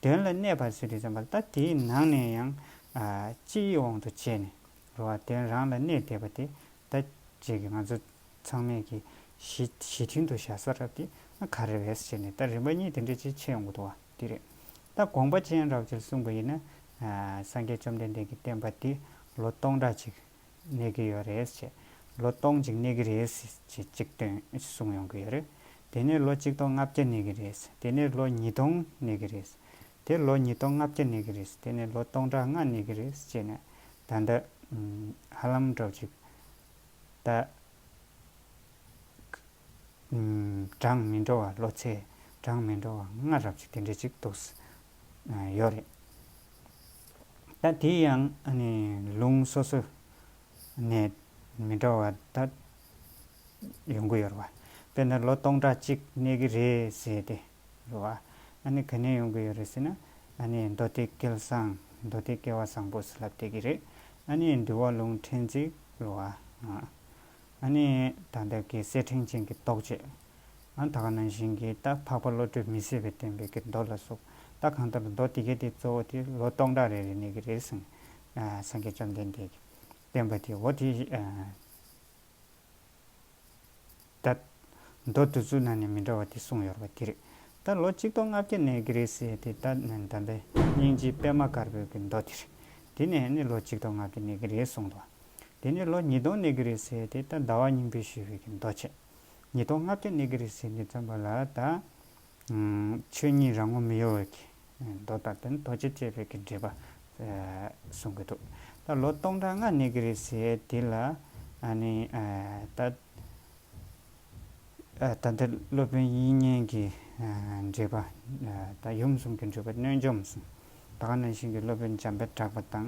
དོན་ལ་གནས་པ་ཟེར་དུས་ཙམ་པ་ད་དེའི་ནང་ནས་ཡང་སྤྱིའི་དབང་དུ་བྱས་ནས་རེད་བ། དོན་རང་ལ་གནས་བསྡད་པ་དེ་ད་ཅིག་གི་ང་ཚོ་ཚང་མས་ཀྱི་གཞི་གཞི་མཐུན་དུ་བཞག་ས་རབ་དེ་ག་རེ་རེད་ཟེར་ནས་ད་རིམ་པ་གཉིས་དེ་འདྲ་ཅིག་ཕྱེ་ཡོང་གི་འདུག་བ། དེ་རེད། ད་དགོངས་པ་ཅན་རབ་ཅིག་གསུངས་པ་ཡིན་ན། སངས་རྒྱས་བཅོམ་ལྡན་འདས་ཀྱི་བསྟན་པ་དེ་ལོ་སྟོང་ཕྲག་ཅིག་གནས་ཀྱི་ཡོད་རེད་ཅེས། ལོ་སྟོང་ཅིག་གནས་ཀྱི་རེད་ཅེས་གཅིག་སྟོན་གསུངས་ཡོང་གི་ཡོད་རེད། དེ་ནས་ལོ་གཅིག་སྟོང་ལྔ་བརྒྱ་གནས་ཀྱི་རེད། དེ་ནས་ལོ་ཉིས་སྟོང་གནས་ཀྱི་རེད། དེ་ལོ་ཉིས་སྟོང་ལྔ་བརྒྱ་གནས་ཀྱི་རེད། དེ་ནས་ལོ་སྟོང་ཕྲག་ལྔ་གནས་ཀྱི་རེད་ཅེས་ནས་ད་ལྟ་ཧ་ལམ་འདྲ་ཅིག་ད། གྲངས་མི་འདྲ་བ་ལོ་ཚད་གྲངས་མི་འདྲ་བ་ལྔ་རབ་ཅིག་དེ་འདྲ་ཅིག་འདུག་ཡོད་རེད། ད་དེ་ཡང་ཨ་ནི་ལུང་སོ་སོ་ནས་མི་འདྲ་བ་ད་ཡོང་གི་ཡོད་རེད་བ། དཔེར་ན་ལོ་སྟོང་ཕྲག་གཅིག་གནས་ཀྱི་རེད་ཟེར་ཏེ་རེད་བ། ཨ་ནི་ག་ནས་ཡོང་གི་ཡོད་རེད་ཟེར་ན། ཨ་ནི་མདོ་སྡེ་སྐལ་བཟང་མདོ་སྡེ་སྐལ་བ་བཟང་པོ་ཟེར་ལབ་བསྡད་ཀྱི་རེད། ཨ་ནི་འདུལ་བ་ལུང་ཕྲན་ཚེགས་རེད་བ། ཨ་ནི་ད་ལྟ་གི་གསེར་ཕྲེང་ཅན་གྱི་རྟོགས་བརྗོད། ཨ་ད་ག་ནང་བཞིན་གྱི་ད་འཕགས་པ་བློ་གྲོས་མི་ཟད་པའི་བསྟན་པའི་གི་མདོ་ལ་སོགས། ད་གང་ལྟར་མདོ་དེ་གའི་དེ་གཙོ་བོ་དེ་ལོ་སྟོང་ཕྲག་རེ་རེ་གནས་ཀྱི་རེད་ཟེར། སངས་རྒྱས་བཅོམ་ལྡན་འདས་ཀྱི་བསྟན་པ་དེ་འོ་དེ། ད་མདོ་དེ་ཚོའི་ནང་ནས་མི་འདྲ་བ་དེ་གསུངས་ཡོད་པ་དེ་རེད། ད་ལོ་གཅིག་སྟོང་ལྔ་བརྒྱ་གནས་ཀྱི་རེད་ཟེར་དེ་ད་ད་ལྟ་སྙིང་རྗེ་པད་མ་དཀར་པོའི་གི་མདོ་དེ་རེད། དེ་ནས་ནི་ལོ་གཅིག་སྟོང་ལྔ་བརྒྱ་གནས་ཀྱི་རེད་གསུངས་འདུག། དེ་ནས་ལོ་ཉིས་སྟོང་གནས་ཀྱི་རེད་ཟེར་དེ་ད་ཟླ་བ་སྙིང་པོས་ཞུས་པའི་གི་མདོ་བྱས། ཉིས་སྟོང་ལྔ་བརྒྱ་གནས་ཀྱི་རེད་ཟེར་དུས་ཙམ་པ་ལ་ད། ཆོས་ཉིད་རང་ངོ་མི་གཡོ་བའི་གི་མདོ་དང་དེ་ནི་རྡོ་རྗེ་བཅས་པའི་གི་འགྲེལ་པ་གསུང་གི་འདུག། ད་ལོ་སྟོང་ཕྲག་ལྔ་གནས་ཀྱི་རེད་ཟེར་དེ་ལ་ཨ་ནི་ད་ད་ལྟ་སློབ་དཔོན་དབྱིག་གཉེན་གྱི་འགྲེལ་པ། ད་ཡུམ་གསུམ་གྱི་འགྲེལ་པ་གནོད་འཇོམས་གསུངས། ད་ག་ནང་བཞིན་གྱི་སློབ་དཔོན་འཇམ་དཔལ་གྲགས་པ་དང་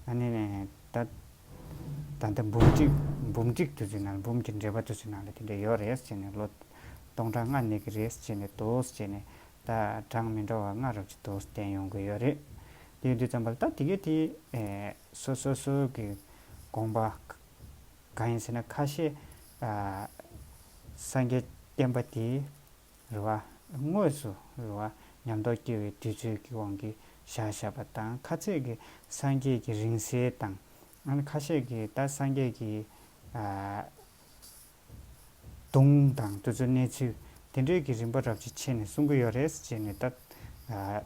ཨ་ནི་ད། ད་ལྟ་འབུམ་ཏིག་འབུམ་ཏིག་དེ་ཚོའི་ནང་ལ་འབུམ་གྱི་འགྲེལ་པ་དེ་ཚོའི་ནང་ལ་དེ་འདྲ་ཡོད་རེད་ཟེར་ནས་ལོ་སྟོང་ཕྲག་ལྔ་གནས་ཀྱི་རེད་ཟེར་ནས་འདུག་ཟེར་ནས་ད་གྲངས་མི་འདྲ་བ་ལྔ་རབ་ཅིག་འདུག་བསྟན་ཡོང་གི་ཡོད་རེད། དེ་ཡིན་དུས་ཙམ་པ་ལ་ད་དེ་གའི་དེ་སོ་སོ་སོ་གི་དགོངས་པ་གང་ཡིན་ཟེར་ན་ཁ་ཤས་སངས་རྒྱས་བསྟན་པ་དེ། རེད་བ། དངོས་སུ་རེད་བ། ཉམས་རྟོགས་སྐྱེ་བའི་དུས་ཚོད་ཀྱི་དབང་གིས་བཞག་བཞག་པ་དང་ཁ་ཚིག་གི་སངས་རྒྱས་ཀྱི་རིང་བསྲེལ་དང་། ཨ་ནི་ཁ་ཤས་ཀྱིས་ད་སངས་རྒྱས་ཀྱི་ཨ་གདུང་དང་དེ་ཚོའི་གནས་ཚུལ་དེ་འདྲའི་གི་རིམ་པ་རབ་ཅིག་ཕྱེ་ནས་གསུང་གི་ཡོད་རེད་ཅེས་ནས་ད་ཨ་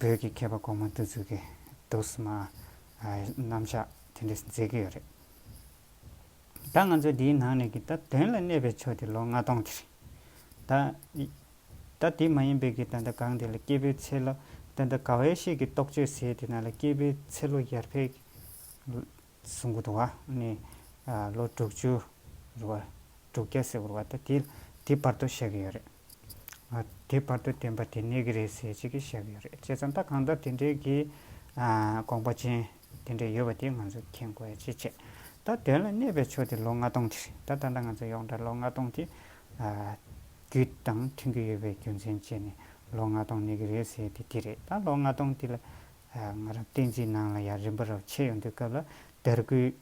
བོད་ཀྱི་མཁས་པ་གོང་མ་དེ་ཚོ་གིས་འདུག་སེ་མ་ཨ་རྣམ་གཞག་དེ་འདྲ་མཛད་ཀྱི་ཡོད་རེད། ད་ང་ཚོ་འདིའི་ནང་ནས་ཀྱི་ད་དོན་ལ་གནས་པའི་ཆོས་དེ་ལོ་ལྔ་སྟོང་དེ་རེད། ད་ད་དེ་མ་ཡིན་པའི་གི་ད་ལྟ་གང་དེ་ལ་སྐྱེས་བུའི་ཚེ་ལོ། ད་ལྟ་དགའ་བའི་བཤེས་ཀྱི་རྟོགས་བརྗོད་ཟེར་དེ་ནང་ལ་སྐྱེས་བུའི་ཚེ་ལོ་ཡར་འཕེལ་གསུང་གི་འདུག་བ། ནི་ལོ་དྲུག་ཅུ་རེད་བ། དྲུག་བརྒྱ་ཟེར་བ་རེད་བ། ད་དེ་དེ་བར་དུ་བཤད་ཀྱི་ཡོད་རེད། ཨ་དེ་བར་དུ་བསྟན་པ་དེ་གནས་ཀྱི་རེད་ཟེར་ཅིག་གིས་བཤད་ཀྱི་ཡོད་རེད། བྱས་ཙང་ད་གང་ལྟར་དེ་འདྲའི་གི་ཨ་དགོངས་པ་ཅན་དེ་འདྲ་ཡོད་པ་དེ་ང་ཚོས་མཁྱེན་དགོས་ཡ་ཅིག་བྱས། ད་དོན་ལ་གནས་པའི་ཆོས་དེ་ལོ་ལྔ་སྟོང་དེ་རེད། ད་ད་ལྟ་ང་ཚོ་ཡོངས་གྲགས་ལོ་ལྔ་སྟོང་དེ་ཨ་རྒྱུད་དང་མཐུན་གྱི་ཡོད་པའི་རྒྱུ་མཚན་བྱས་ནས་ལོ་ལྔ་སྟོང་གནས་ཀྱི་རེད་ཟེར་དེ་དེ་རེད། ད་ལོ་ལྔ་སྟོང་དེ་ལ་ཨ་ང་རང་བསྟན་འཛིན་ནང་ལ་ཡང་རིམ་པ་རབ་ཕྱེ་ཡོང་དུས་སྐབས་ལ་དར་གུད་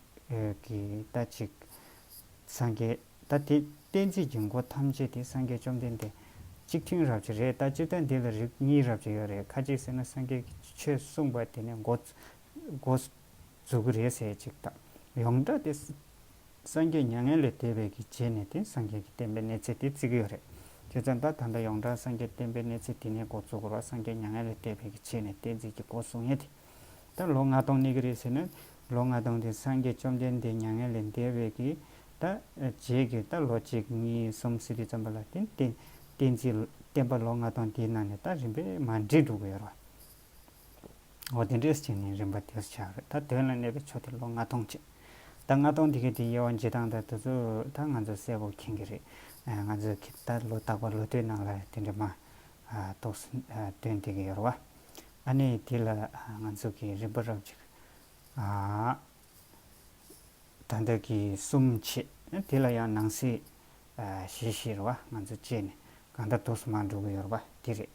ཀྱི་ད་ཅིག་སངས་རྒྱས། ད་དེ་བསྟན་འཛིན་གྱི་འགོ་ཐམས་ཅད་དེ་སངས་རྒྱས་བཅོམ་ལྡན་འདས་གཅིག་མཐུན་རབ་ཅིག་རེད། ད་སྤྱིར་བཏང་འདི་ལ་རིགས་གཉིས་རབ་ཅིག་ཡོད་རེད། ཁ་ཅིག་ཟེར་ན་སངས་རྒྱས་ཀྱི་ཆོས་གསུངས་པ་དེ་ནས་འགོ་འགོ་འཛུགས་ཀྱི་རེད་ཟེར་ཅིག་དང་། ཡོངས་གྲགས་དེ་སངས་རྒྱས་མྱ་ངན་ལས་འདས་པའི་གི་རྗེས་ནས་དེ་སངས་རྒྱས་ཀྱི་བསྟན་པའི་གནས་ཚད་དེ་བརྩི་གི་ཡོད་རེད། བྱས་ཙང་ད་ད་ལྟ་ཡོངས་གྲགས་སངས་རྒྱས་བསྟན་པའི་གནས་ཚད་དེ་ནས་འགོ་འཛུགས་དགོས་རེད། སངས་རྒྱས་མྱ་ངན་ལས་འདས་པའི་གི་རྗེས་ནས་བསྟན་འཛིན་གྱི་འགོ་བཟུང་ཡས་དེ། ད་ལོ་ལྔ་སྟོང་གནས་ཀྱི་རེད་ཟེར་ན། ལོ་ལྔ་སྟོང་དེ་སངས་རྒྱས་བཅོམ་ལྡན་འདས་མྱ་ངན་ལས་འདས་པའི་གི་ད་རྗེས་ཀྱི་ད་ལོ་གཅིག་གཉིས་གསུམ་ཟེར་དུས་ཙམ་པ་ལ་དེ་བསྟན་བསྟན་འཛིན་བསྟན་པ་ལོ་ལྔ་སྟོང་དེའི་ནང་ནས་ད་རིམ་པས་མར་འགྲིབ་འགྲོ་གི་ཡོད་རེད་བ། འོ་དེ་འདྲས་བྱས་ནས་རིམ་པ་དེ་ཆགས་རེད། ད་དོན་ལ་གནས་པའི་ཆོས་དེ་ལོ་ལྔ་སྟོང་བྱས། ད་ལྔ་སྟོང་དེ་གའི་དེ་དབྱེ་བ་འབྱེད་སྟངས་ད་དེ་ཚོ་ད་ང་ཚོ་གསལ་པོ་མཁྱེན་གྱི་རེད། ང་ཚོ་གི་ད་ལོ་རྟག་པར་ལོ་ཐོའི་ནང་ལ་དེ་འདྲ་མ་ཏོག་ཙམ་སྟོན་བསྡད་ཀྱི་ཡོད་རེད་བ། ཨ་ནི་དེ་ལ་ང་ཚོ་གི་རིམ་པ་རབ་ཅིག་ཨ་ད་ལྟ་གི་གསུམ་བྱས། དེ་ལ་ཡང་ནང་གསེས་ཨ་བཞི་བཞི་རེད་བ། ང་ཚོ་བྱས་ནས་གང་ལྟར་དུས་སུ་མར་འགྲོ་གི་ཡོད་རེད་བ། དེ་རེད།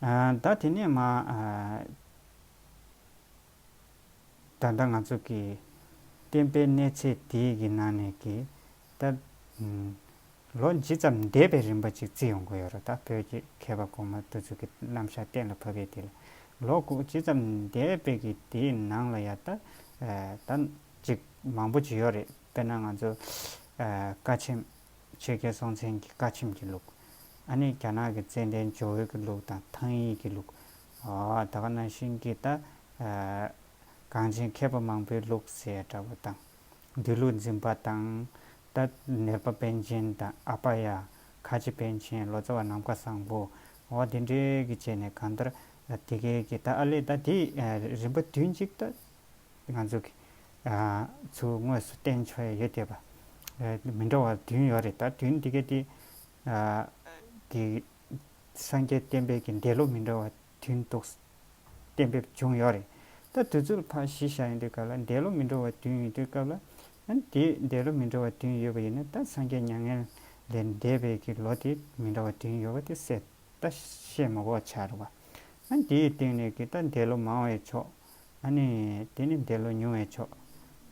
ཨ་ད་དེ་ནས་མ་ཨ་ད་ལྟ་ང་ཚོ་གི་བསྟན་པའི་གནས་ཚད་དེའི་གི་ནང་ནས་གི་ད་ཨམ་ལོ་ཇི་ཙམ་འདས་པའི་རིམ་པ་ཅིག་བརྩི་ཡོང་གི་ཡོད་རེད། ད་བོད་ཀྱི་མཁས་པ་གོང་མ་དེ་ཚོ་གི་རྣམ་གཞག་གཏན་ལ་ཕབ་པའི་དེ་ལ་ལོ་གུ་ཇི་ཙམ་འདས་པའི་གི་དེའི་ནང་ལ་ཡ་ད་ཨ་ད་ཅིག་མང་པོ་ཅིག་ཡོད་རེད། དཔེར་ན་ང་ཚོ་ཨ་བཀའ་ཆེམས་ཆོས་རྒྱལ་སྲོང་བཙན་གྱི་བཀའ་ཆེམས་ཀྱི་ལུགས། ཨ་ནི་རྒྱ་ནག་གི་ཙན་དན་ཇོ་བོའི་གི་ལུགས་དང་ཐང་ཡིག་གི་ལུགས། ཨ་ད་ག་ནང་བཞིན་གྱི་ད་ཨ་གངས་ཅན་མཁས་པ་མང་པོའི་ལུགས་ཟེར་འདྲ་བོ་དང་། འདུལ་ལུགས་འཛིན་པ་དང་། ད་ནེར་པ་པཎ་ཆེན་དང་། ཨ་པ་ཡ། ཁ་ཆེ་པཎ་ཆེན། ལོ་ཙཱ་བ་ནམ་མཁའ་བཟང་པོ། འོ་དེ་འདྲའི་གི་བྱས་ནས་གང་ལྟར་དེ་གའི་གི་ད་ཨ་ལས་ད་དེ་རིམ་པ་བདུན་ཅིག་ད་ང་ཚོ་གི་ཚུར་དངོས་སུ་བསྟན་ཆོག་ཡ་ཡོད་དེ་བ། མི་འདྲ་བ་བདུན་ཡོད་རེད། ད་བདུན་དེ་གའི་དེ་གི་སངས་རྒྱས་བསྟན་པའི་གི་འདས་ལོ་མི་འདྲ་བ་བདུན་འདུག་གཏན་འབེབས་བྱུང་ཡོད་རེད། ད་དུས་ཚོད་ཕར་གཞི་བཞག་ཡོང་དུས་སྐབས་ལ་འདས་ལོ་མི་འདྲ་བ་བདུན་ཡོད་དུས་སྐབས་ལ། ཨ་ནི་དེ་འདས་ལོ་མི་འདྲ་བ་བདུན་ཡོད་པ་ཡིན་ན། ད་སངས་རྒྱས་མྱ་ངན་ལས་འདས་པའི་གི་ལོ་དེ་མི་འདྲ་བ་བདུན་ཡོད་པ་དེ་གསལ་ད་བཤད་མ་དགོས་ཆགས་རེད་བ། ཨ་ནི་དེའི་སྟེང་ནས་གི་ད་འདས་ལོ་མང་བའི་ཕྱོགས། ཨ་ནི་དེ་ནི་འདས་ལོ་ཉུང་བའི་ཕྱོགས་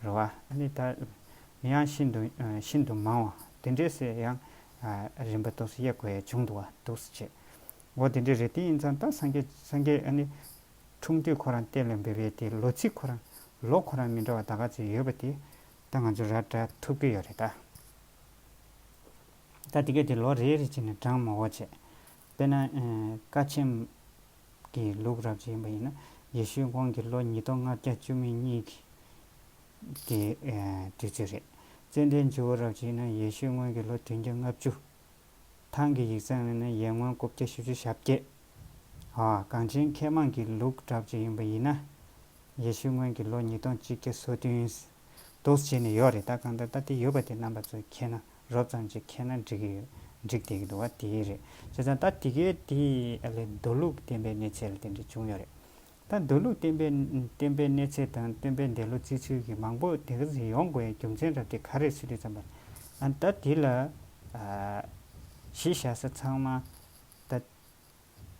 རེད་བ། ཨ་ནི་ད་ཡང་ཤིན་ཏུ་ཤིན་ཏུ་མང་བ་དེ་འདྲས་སེ་ཡང་རིམ་པ་འདུག་སེ་དབྱེ་དགོས་ཡ་བྱུང་འདུག་བ། འདུག་སེ་བྱས། འོ་དེ་འདྲ་རེད། དེ་ཡིན་ཙང་ད་སངས་རྒྱས་སངས་རྒྱས་ཨ་ནི་འཁྲུངས་དུས་ཁོ་རང་གཏན་ལ་འབེབས་པའི་དེ་ལོ་ཚིགས་ཁོ་རང་ལོ་ཁོ་རང་མི་འདྲ་བ་ད་ག་ཚོད་ཡོད་པ་དེ་ད་ང་ཚོ་ར་སྤྲད་ཐུབ་ཀྱི་ཡོད་རེད་ད། ད་དེ་གས་དེ་ལོ་རེ་རེ་བྱས་ནས་བགྲང་མ་དགོས་བྱས། དཔེར་ན་ཨ་བཀའ་ཆེམས་ཀྱི་ལུགས་རབ་ཅིག་ཡིན་པ་ཡིན་ན། ཡེ་ཤུའི་དབང་གིས་ལོ་ཉིས་སྟོང་ལྔ་བརྒྱ་བཅུ་མེད་གཉིས་ཀྱི་དེ་ཨ་དུས་ཚོད་རེད། ཙན་དན་ཇོ་བོ་རབ་ཅིག་ཡིན་ན་ཡེ་ཤུའི་སྔོན་གྱི་ལོ་བདུན་བརྒྱ་ལྔ་བཅུ། ཐང་གི་ཡིག་ཚང་ཡིན་ན་ཡར་སྔོན་དགུ་བརྒྱ་བཞི་བཅུ་ཞེ་བརྒྱད། ཨ་གངས་ཅན་མཁས་མང་གི་ལུགས་འདྲ་ཅིག་ཡིན་པ་ཡིན་ན། ཡེ་ཤུ་སྔོན་གྱི་ལོ་ཉིས་སྟོང་གཅིག་བརྒྱ་སོ་བདུན། འདུག་སེ་བྱས་ནས་ཡོད་རེད། ད་གང་ལྟར་ད་དེ་ཡོད་པ་དེ་རྣམ་པ་ཚོས་མཁྱེན་ན། རོབ་ཙམ་ཅིག་མཁྱེན་ན་འགྲིག་གི་ཡོད། འགྲིག་བསྡད་ཀྱི་འདུག་བ། དེ་རེད། བྱས་ཙང་ད་དེ་གའི་དེ་ཨ་ལས་མདོ་ལུགས་བསྟན་པའི་གནས་ཚད་ལ་དེ་འདྲ་བྱུང་ཡོད་རེད། ད་མདོ་ལུགས་བསྟན་པའི་བསྟན་པའི་གནས་ཚད་དང་བསྟན་པའི་འདས་ལོ་བརྩི་ཚུལ་གྱི་མང་པོ་དེ་ག་ཚོད་ཡོང་དགོས་ཡའི་རྒྱུ་མཚན་རབ་དེ་ག་རེ་ཟེར་དུས་ཙམ་པ། ཨ་ད་དེ་ལ་ཨ་གཞི་བཞག་ས་ཚང་མ་ད་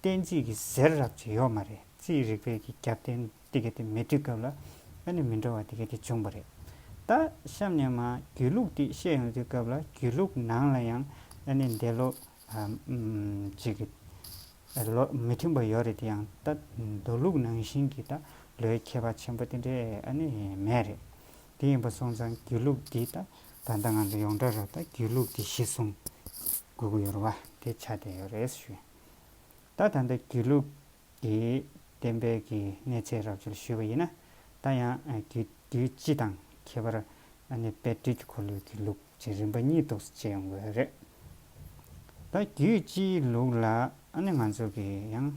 གཏན་ཚིགས་ཀྱི་གཟེར་རབ་ཅིག་ཡོད་མ་རེད། རྩིས་རིག་པའི་གི་རྒྱབ་རྟེན་དེ་ག་དེ་མེད་དུས་སྐབས་ལ་ཨ་ནི་མི་འདྲ་བ་དེ་ག་དེ་བྱུང་བ་རེད། ད་གཤམ་ནས་མ་རྒྱུད་ལུགས་དེ་བཤད་ཡོང་དུས་སྐབས་ལ་རྒྱུད་ལུགས་ནང་ལ་ཡང་ཨ་ནི་འདས་ལོ་ཨ་ཨམ་ཅིག་གི་ལོ་མི་མཐུན་པ་ཡོད་རེད། དེ་ཡང་ད་མདོ་ལུགས་ནང་བཞིན་གྱི་ད་ལོའི་ཁྱད་པར་ཆེན་པོ་དེ་འདྲས་ཨ་ནི་མེད་རེད། དེ་ཡིན་པ་སོང་ཙང་རྒྱུད་ལུགས་འདི་ད་ད་ལྟ་ང་ཚོ་ཡོངས་གྲགས་རབ་ད་རྒྱུད་ལུགས་འདི་གཞི་བཟུང་དགོས་ཀྱི་ཡོད་རེད་བ། དེ་ཆགས་བསྡད་ཡོད་རེད་ཞུ། ད་ད་ལྟ་རྒྱུད་ལུགས་ཀྱི་བསྟན་པའི་གི་གནས་ཚད་རབ་ཅིག་ཞུས་པ་ཡིན་ན། ད་ཡང་རྒྱུད་རྒྱུད་སྤྱི་དང་ཁྱད་པར་ཨ་ནི་དཔལ་སྤྲུལ་གྱི་འཁོར་ལོའི་གི་ལུགས་ཀྱི་རིམ་པ་གཉིས་འདུག་སེ་ཡོང་གི་ཡོད་རེད། ད་རྒྱུད་སྤྱིའི་ལུགས་ལ་ཨ་ནི་ང་ཚོ་གི་ཡང་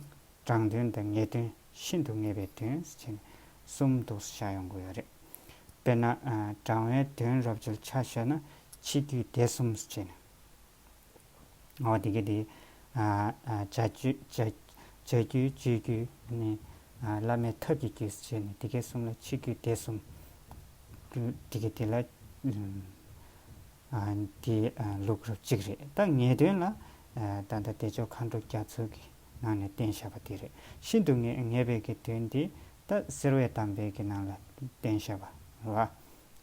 དྲང་དོན་དང་ངེས་དོན། ཤིན་ཏུ་ངེས་པའི་དོན་ཟེར་བྱས་ནས་གསུམ་འདུག་སེ་བཞག་ཡོང་གི་ཡོད་རེད། དཔེར་ན་དྲང་བའི་དོན་རབ་ཅིག་ཆ་བཞག་ན་ཕྱི་རྒྱུད་སྡེ་གསུམ་ཟེར་བྱས་ནས། འོ་དེ་ག་དེ་ཨ་ཨ་བྱ་རྒྱུད་བྱ་བྱ་རྒྱུད་སྤྱོད་རྒྱུད་ནི་ཨ་བླ་མའི་ཐབས་ཀྱི་རྒྱུད་ཟེར་བྱས་ནས་དེ་གའི་གསུམ་ལ་ཕྱི་རྒྱུད་སྡེ་གསུམ། དེ་ག་དེ་ལ་ཨ་དེ་ཨ་ལུགས་རབ་གཅིག་རེད། ད་ངེས་དོན་ལ་ཨ་ད་ལྟ་བདེ་མཆོག་མཁའ་འགྲོ་རྒྱ་མཚོ་གི་ནང་ནས་བསྟན་བཞག་པ་དེ་རེད། ཤིན་ཏུ་ངེས་ངེས་པའི་གི་དོན་དེ་ད་སེར་བའི་གདམས་པའི་གི་ནང་ལ་བསྟན་བཞག་པ་རེད་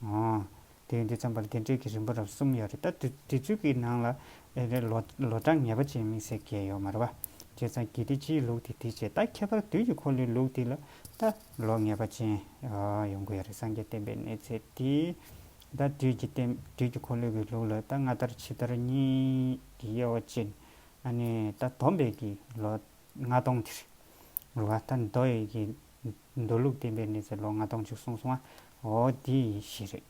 བ། འོ། དེ་ཡིན་དུས་ཙམ་པ་ལ་དེ་འདྲའི་གི་རིམ་པ་རབ་གསུམ་ཡོད་རེད། ད་དེ་དེ་ཚོའི་གི་ནང་ལ་ཨེ་རེ་ལོ་ལོ་གྲངས་ངེས་པ་ཅན་དམིགས་བསལ་གྱི་ཡོད་མ་རེད་བ། བྱས་ཙང་རྒྱུད་སྡེ་སྤྱིའི་ལུགས་དེ་དེ་བྱས། ད་ཁྱད་པར་དུས་ཀྱི་འཁོར་ལོའི་ལུགས་དེ་ལ་ད་ལོ་ངེས་པ་ཅན་ཨ་ཡོང་གི་ཡོད་རེད། སངས་རྒྱས་བསྟན་པའི་གནས་ཚད་དེ། ད་དུས་ཀྱི་བསྟན་དུས་ཀྱི་འཁོར་ལོའི་གི་ལུགས་ལ་ད་སྔ་དར་ཕྱི་དར་གཉིས་ཀྱི་དབྱེ་བ་ཕྱེ་ནས། ཨ་ནི་ད་བསྡོམས་པའི་གི་ལོ་ལྔ་སྟོང་དེ་རེད་བ། ད་མདོ་ཡི་གི་མདོ་ལུགས་བསྟན་པའི་གནས་ཚད་ལོ་ལྔ་སྟོང་གཅིག་གསུངས་སོང་བ། འོ་དེ་བཞི་རེད།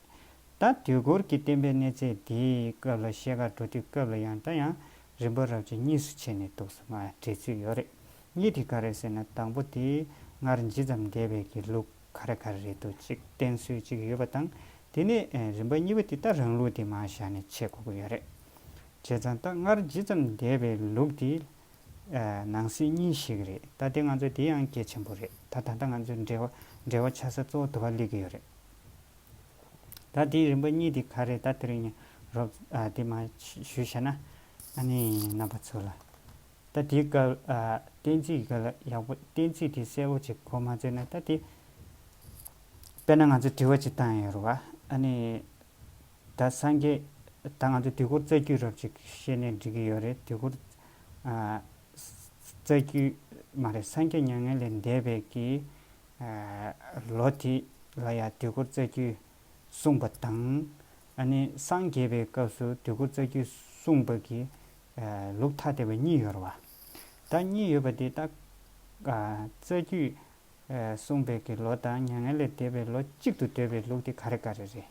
ད་དུས་འཁོར་གྱི་བསྟན་པའི་གནས་ཚད་དེའི་སྐབས་ལ་བཤད་གར་འགྲོ་དུས་སྐབས་ལ་ཡང་ད་ཡང་རིམ་པ་རབ་ཅིག་གཉིས་སུ་ཕྱེ་ནས་འདུག་སེ་མར་འགྲེལ་ཚུལ་ཡོད་རེད། གཉིས་དེ་ག་རེ་ཟེར་ན། དང་པོ་དེ་སྔར་ཇི་ཙམ་འདས་པའི་གི་ལུགས་ག་རེ་ག་རེ་རེད་འདུག་ཅིག་བསྟན་སྲོལ་ཅིག་ཡོད་པ་དང་། དེ་ནས་ཨེ་རིམ་པ་གཉིས་པ་དེ་ད་རང་ལུགས་དེ་མར་བཞག་ནས་ཕྱེ་དགོས་ཀྱི་ཡོད་རེད། བྱས་ཙང་ད་སྔར་ཇི་ཙམ་འདས་པའི་ལུགས་དེ་ ཨ་ནང་གསེས་གཉིས་ཤིག་རེད། ད་དེ་ང་ཚོ་དེ་ཡང་གལ་ཆེན་པོ་རེད། ད་ད་ལྟ་ང་ཚོ་འབྲེལ་བ་འབྲེལ་བ་ཆགས་ས་གཙོ་བོ་དུ་བ་སླེབས་ཀྱི་ཡོད་རེད། ད་དེའི་རིམ་པ་གཉིས་དེ་ག་རེ་ད་དེ་རིང་ངས་རོབ་ཨ་དེ་མ་ཞུས་བྱས་ན། ཨ་ནི་རྣམ་པ་ཚོ་ལ་ད་དེའི་སྐབས་ཨ་གཏན་ཚིགས་སྐབས་ལ་ཡག་པོ་གཏན་ཚིགས་དེ་གསལ་པོ་ཅིག་གོ་མ་ཚོད་ན། ད་དེ་དཔེར་ན་ང་ཚོ་དྲི་བ་ཅིག་བཏང་ཡོད་རེད་བ། ཨ་ནི་ད་སངས་རྒྱས་ད་ང་ཚོ་དུས་འཁོར་རྩ་རྒྱུད་རབ་ཅིག་བཤད་ནས་འགྲིག་གི་ཡོད་རེད། དུས་འཁོར་ཨ་རྩ་རྒྱུད་མ་རེད། སངས་རྒྱས་མྱ་ངན་ལས་འདས་པའི་གི་ཨ་ལོ་དེ་ལ་ཡང་དུས་འཁོར་རྩ་རྒྱུད་གསུངས་པ་དང་། ཨ་ནི་སངས་རྒྱས་པའི་སྐབས་སུ་དུས་འཁོར་རྩ་རྒྱུད་གསུངས་པ་གི་ཨ་ལུགས་ཐ་དད་པ་གཉིས་ཡོད་རེད་བ། ད་གཉིས་ཡོད་པ་དེ་ད་ཨ་རྩ་རྒྱུད་ཨ་གསུངས་པའི་གི་ལོ་དང་མྱ་ངན་ལས་འདས་པའི་ལོ་གཅིག་ཏུ་འདོད་པའི་ལུགས་དེ་ག་རེ་ག་རེ་རེད།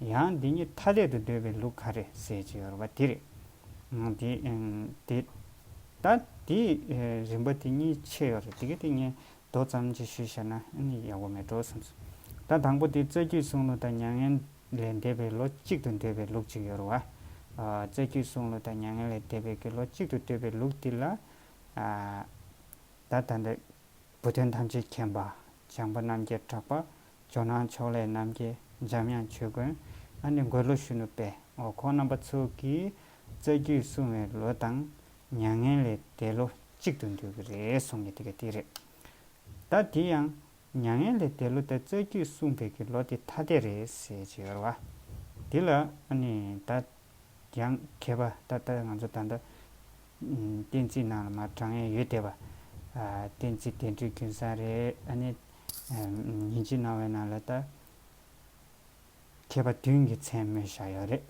ཡང་འདི་གཉིས་ཐ་དད་དུ་འདོད་པའི་ལུགས་ག་རེ་ཟེར་གྱི་ཡོད་རེད་བ། དེ་རེད། ཨང་དེ་ཨང་དེ་ད་དེ་ཨེ་རིམ་པ་དེ་གཉིས་ཕྱེ་ཡོད་རེད། དེ་ག་དེ་ངས་མདོ་ཙམ་ཅིག་ཞུས་བཞག་ན་ཨ་ནི་ཡག་པོ་མེད་འགྲོ་བསམ་སོང་། ད་དང་པོ་དེ་རྩ་རྒྱུད་གསུང་ལུགས་དང་མྱ་ངན་ལས་འདས་པའི་ལོ་གཅིག་ཏུ་འདོད་པའི་ལུགས་ཅིག་ཡོད་རེད་བ། ཨ་རྩ་རྒྱུད་གསུང་ལུགས་དང་མྱ་ངན་ལས་འདས་པའི་གི་ལོ་གཅིག་ཏུ་འདོད་པའི་ལུགས་དེ་ལ་ཨ་ད་ད་འདི་བུ་སྟོན་ཐམས་ཅད་མཁྱེན་པ། བྱམས་པ་རྣམ་རྒྱལ་གྲགས་པ། ཇོ་ནང་ཕྱོགས་ལས་རྣམ་རྒྱལ། འཇམ་དབྱངས་ཆོས་མགོན། ཨ་ནི་འགོས་ལོ་གཞོན་ནུ་དཔལ། འོ་ཁོང་རྣམ་པ་ཚོ་གིས་རྩ་རྒྱུད་གསུང་བའི་ལོ་དང་མྱ་ངན་ལས་འདས་ལོ་གཅིག་ཏུ་འདོད་ཀྱི་རེད་གསུང་མཁན་དེ་ག་དེ་རེད། ད་དེ་ཡང་མྱ་ངན་ལས་འདས་ལོ་དང་རྩ་རྒྱུད་གསུངས་པའི་གི་ལོ་དེ་ཐ་དད་རེད་ཟེར་གྱི་ཡོད་རེད་བ། དེ་ལ་ཨ་ནི་ད་ཡང་མཁས་པ་ད་ལྟ་ང་ཚོ་ད་ལྟ་ཨམ་གཏན་ཚིགས་ནང་ལ་མར་དྲངས་ཡས་ཡོད་བསྡད་པ། ཨ་གཏན་ཚིགས་བདེན་གྲུབ་རྒྱུན་བསལ་རེད། ཨ་ནི་ཨམ་ཉིན་བྱེད་རྣ་བའི་ནང་ལ་ད་མཁས་པ་བདུན་གྱི་མཚན་སྨོས་བཞག་ཡོད་རེད།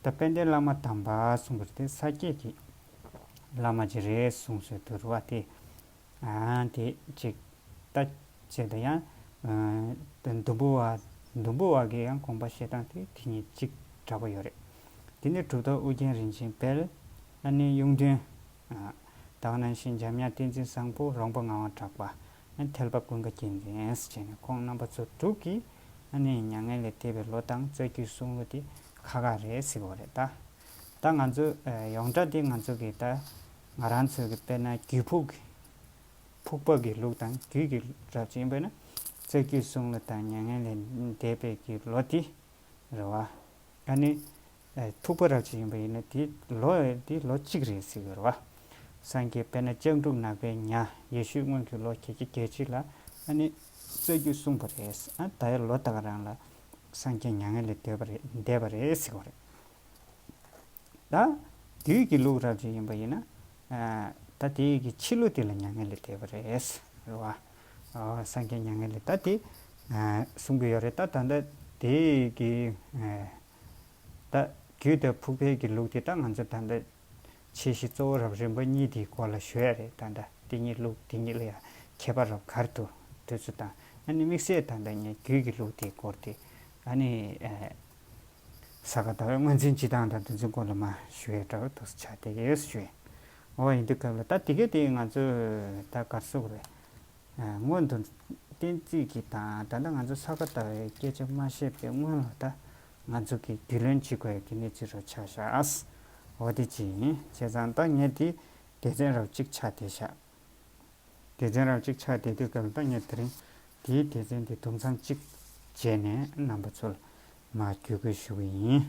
ད་དཔལ་ལྡན་བླ་མ་དམ་པ་གསུང་གི་རེད། དེ་ས་སྐྱའི་གི་བླ་མ་ཅིག་རེད་གསུངས་སྲོལ་འདུག་རེད་བ། དེ་ཨ་དེ་ཅིག་ད་བྱས་ད་ཡང་ཨ་ད་འདུམ་བུ་བ་འདུམ་བུ་བ་གི་ཡང་དགོངས་པ་བཞེས་སྟངས་དེ་དེ་གཉིས་གཅིག་འདྲ་པོ་ཡོད་རེད། དེ་ནས་གྲུབ་ཐོབ་ཨོ་རྒྱན་རིན་ཆེན་དཔལ། ཨ་ནི་གཡུང་སྟོན། ཨ་ད་ག་ནང་བཞིན་འཇམ་དབྱངས་བསྟན་འཛིན་བཟང་པོ། རོང་པོ་ངག་དབང་གྲགས་པ། ཨ་ནི་ཐེག་པ་ཀུན་དགའ་རྒྱལ་མཚན་ཟེར་བྱས་ནས་ཁོང་རྣམ་པ་ཚོ་དྲུག་གིས་ཨ་ནི་མྱ་ངན་ལས་འདས་པའི་ལོ་དང་རྩ་རྒྱུད་གསུང་ལུགས་དེ་ཁག་ཁག་རེད་ཟེར་གྱི་ཡོད་རེད་ད། ད་ང་ཚོ་ཨ་ཡོངས་གྲགས་དེ་ང་ཚོ་གི་ད་ང་རང་ཚོ་གི་དཔེར་ན་རྒྱུད་ཕུགས་ཀྱི་ཕུག་པ་གི་ལུགས་དང་རྒྱུད་ཀྱི་རབ་ཅིག་ཡིན་པས་ན། རྩ་རྒྱུད་གསུང་ལུགས་དང་མྱ་ངན་ལས་འདས་པའི་གི་ལོ་དེ་རེད་བ། ཨ་ནི་ཨ་ཕུག་པ་རབ་ཅིག་ཡིན་པ་ཡིན་ན་དེ་ལོ་དེ་ལོ་གཅིག་རེད་ཟེར་གྱི་རེད་བ། སངས་རྒྱས་དཔེར་ན་ལྕགས་འབྲུག་ནག་པའི་ཉ་ཡེ་ཤུའི་སྔོན་གྱི་ལོ་བརྒྱད་ཅུ་གྱ་གཅིག་ལ་ཨ་ནི་རྩ་རྒྱུད་གསུངས་པ་རེད། ཨ་ད་ཡ་ལོ་ད་ག་རང་ལ་སངས་རྒྱས་མྱ་ངན་ལས་འདས་པ་རེད་འདས་པ་རེད་ཟེར་གྱི་རེད། ད་དུས་ཀྱི་ལུགས་རབ་ཅིག་ཡིན་པ་ཡིན་ན། ཨ་ད་དེའི་གི་ཕྱི་ལོ་དེ་ལ་མྱ་ངན་ལས་འདས་པ་རེད། རེད་བ། ཨ་སངས་རྒྱས་མྱ་ངན་ལས་ད་དེ་ཨ་གསུང་གི་ཡོད་རེད། ད་ད་ལྟ་དེའི་གི་ཨ་ད་རྒྱུད་དང་ཕུག་པའི་གི་ལུགས་དེ་ད་ང་ཚོ་ད་ལྟ་ཆེ་བཞི་གཙོ་བོ་རབ་རིམ་པ་གཉིས་དེའི་སྐོར་ལ་ཞུ་ཡ་རེད། ད་ལྟ་དེ་གཉིས་ལུགས་དེ་གཉིས་ལ་ཡང་ཁྱད་པར་རབ་ག་རེ་འདུག་དེ་ཚོ་དང་། ཨ་ནི་དམིགས་བསལ་ད་ལྟ་ངས་རྒྱུད་ཀྱི་ལུགས་དེའི་སྐོར་དེ་ཨ་ནི་ཨ། ས་ག་ཟླ་བའི་སྔོན་འཛིན་སྤྱི་དང་དང་དེ་ཚོའི་སྐོར་ལ་མ་ཞུ་ཡས་འདྲ་བོ་འདུག་ཆ་དེ་གས་ཞུ་ཡས། འོ་ཡིན་དུས་སྐབས་ལ་ད་དེ་གས་དེ་ང་ཚོས་ད་གར་སོགས་རེད། ཨ་སྔོན་དུ་གཏན་ཚིགས་ཀྱི་དང་ད་ལྟ་ང་ཚོ་ས་ག་ཟླ་བའི་སྐད་ཆ་མ་བཤད་པའི་སྔོན་ལ་ད་ང་ཚོ་གི་རྒྱུས་ལོན་བྱེད་དགོས་ཡ་གི་གནས་ཚུལ་རུ་ཆགས་བཞག་འོ་དེ་ཅི་ཡིན་བྱས་ཙང་ད་ངས་དེ་སྡེ་ཚན་རབ་གཅིག་ཆ་དེ་བཞག་སྡེ་ཚན་རབ་གཅིག་ཆགས་བསྡད་དུས་སྐབས་ལ་ད་ངས་དེ་རིང་དེའི་སྡེ་ཚན་དེ་དུམ་མཚམས་གཅིག་བྱས་ནས་རྣམ་པ་ཚོར་མར་བརྒྱུད་སྐུལ་ཞུ་གི་ཡིན།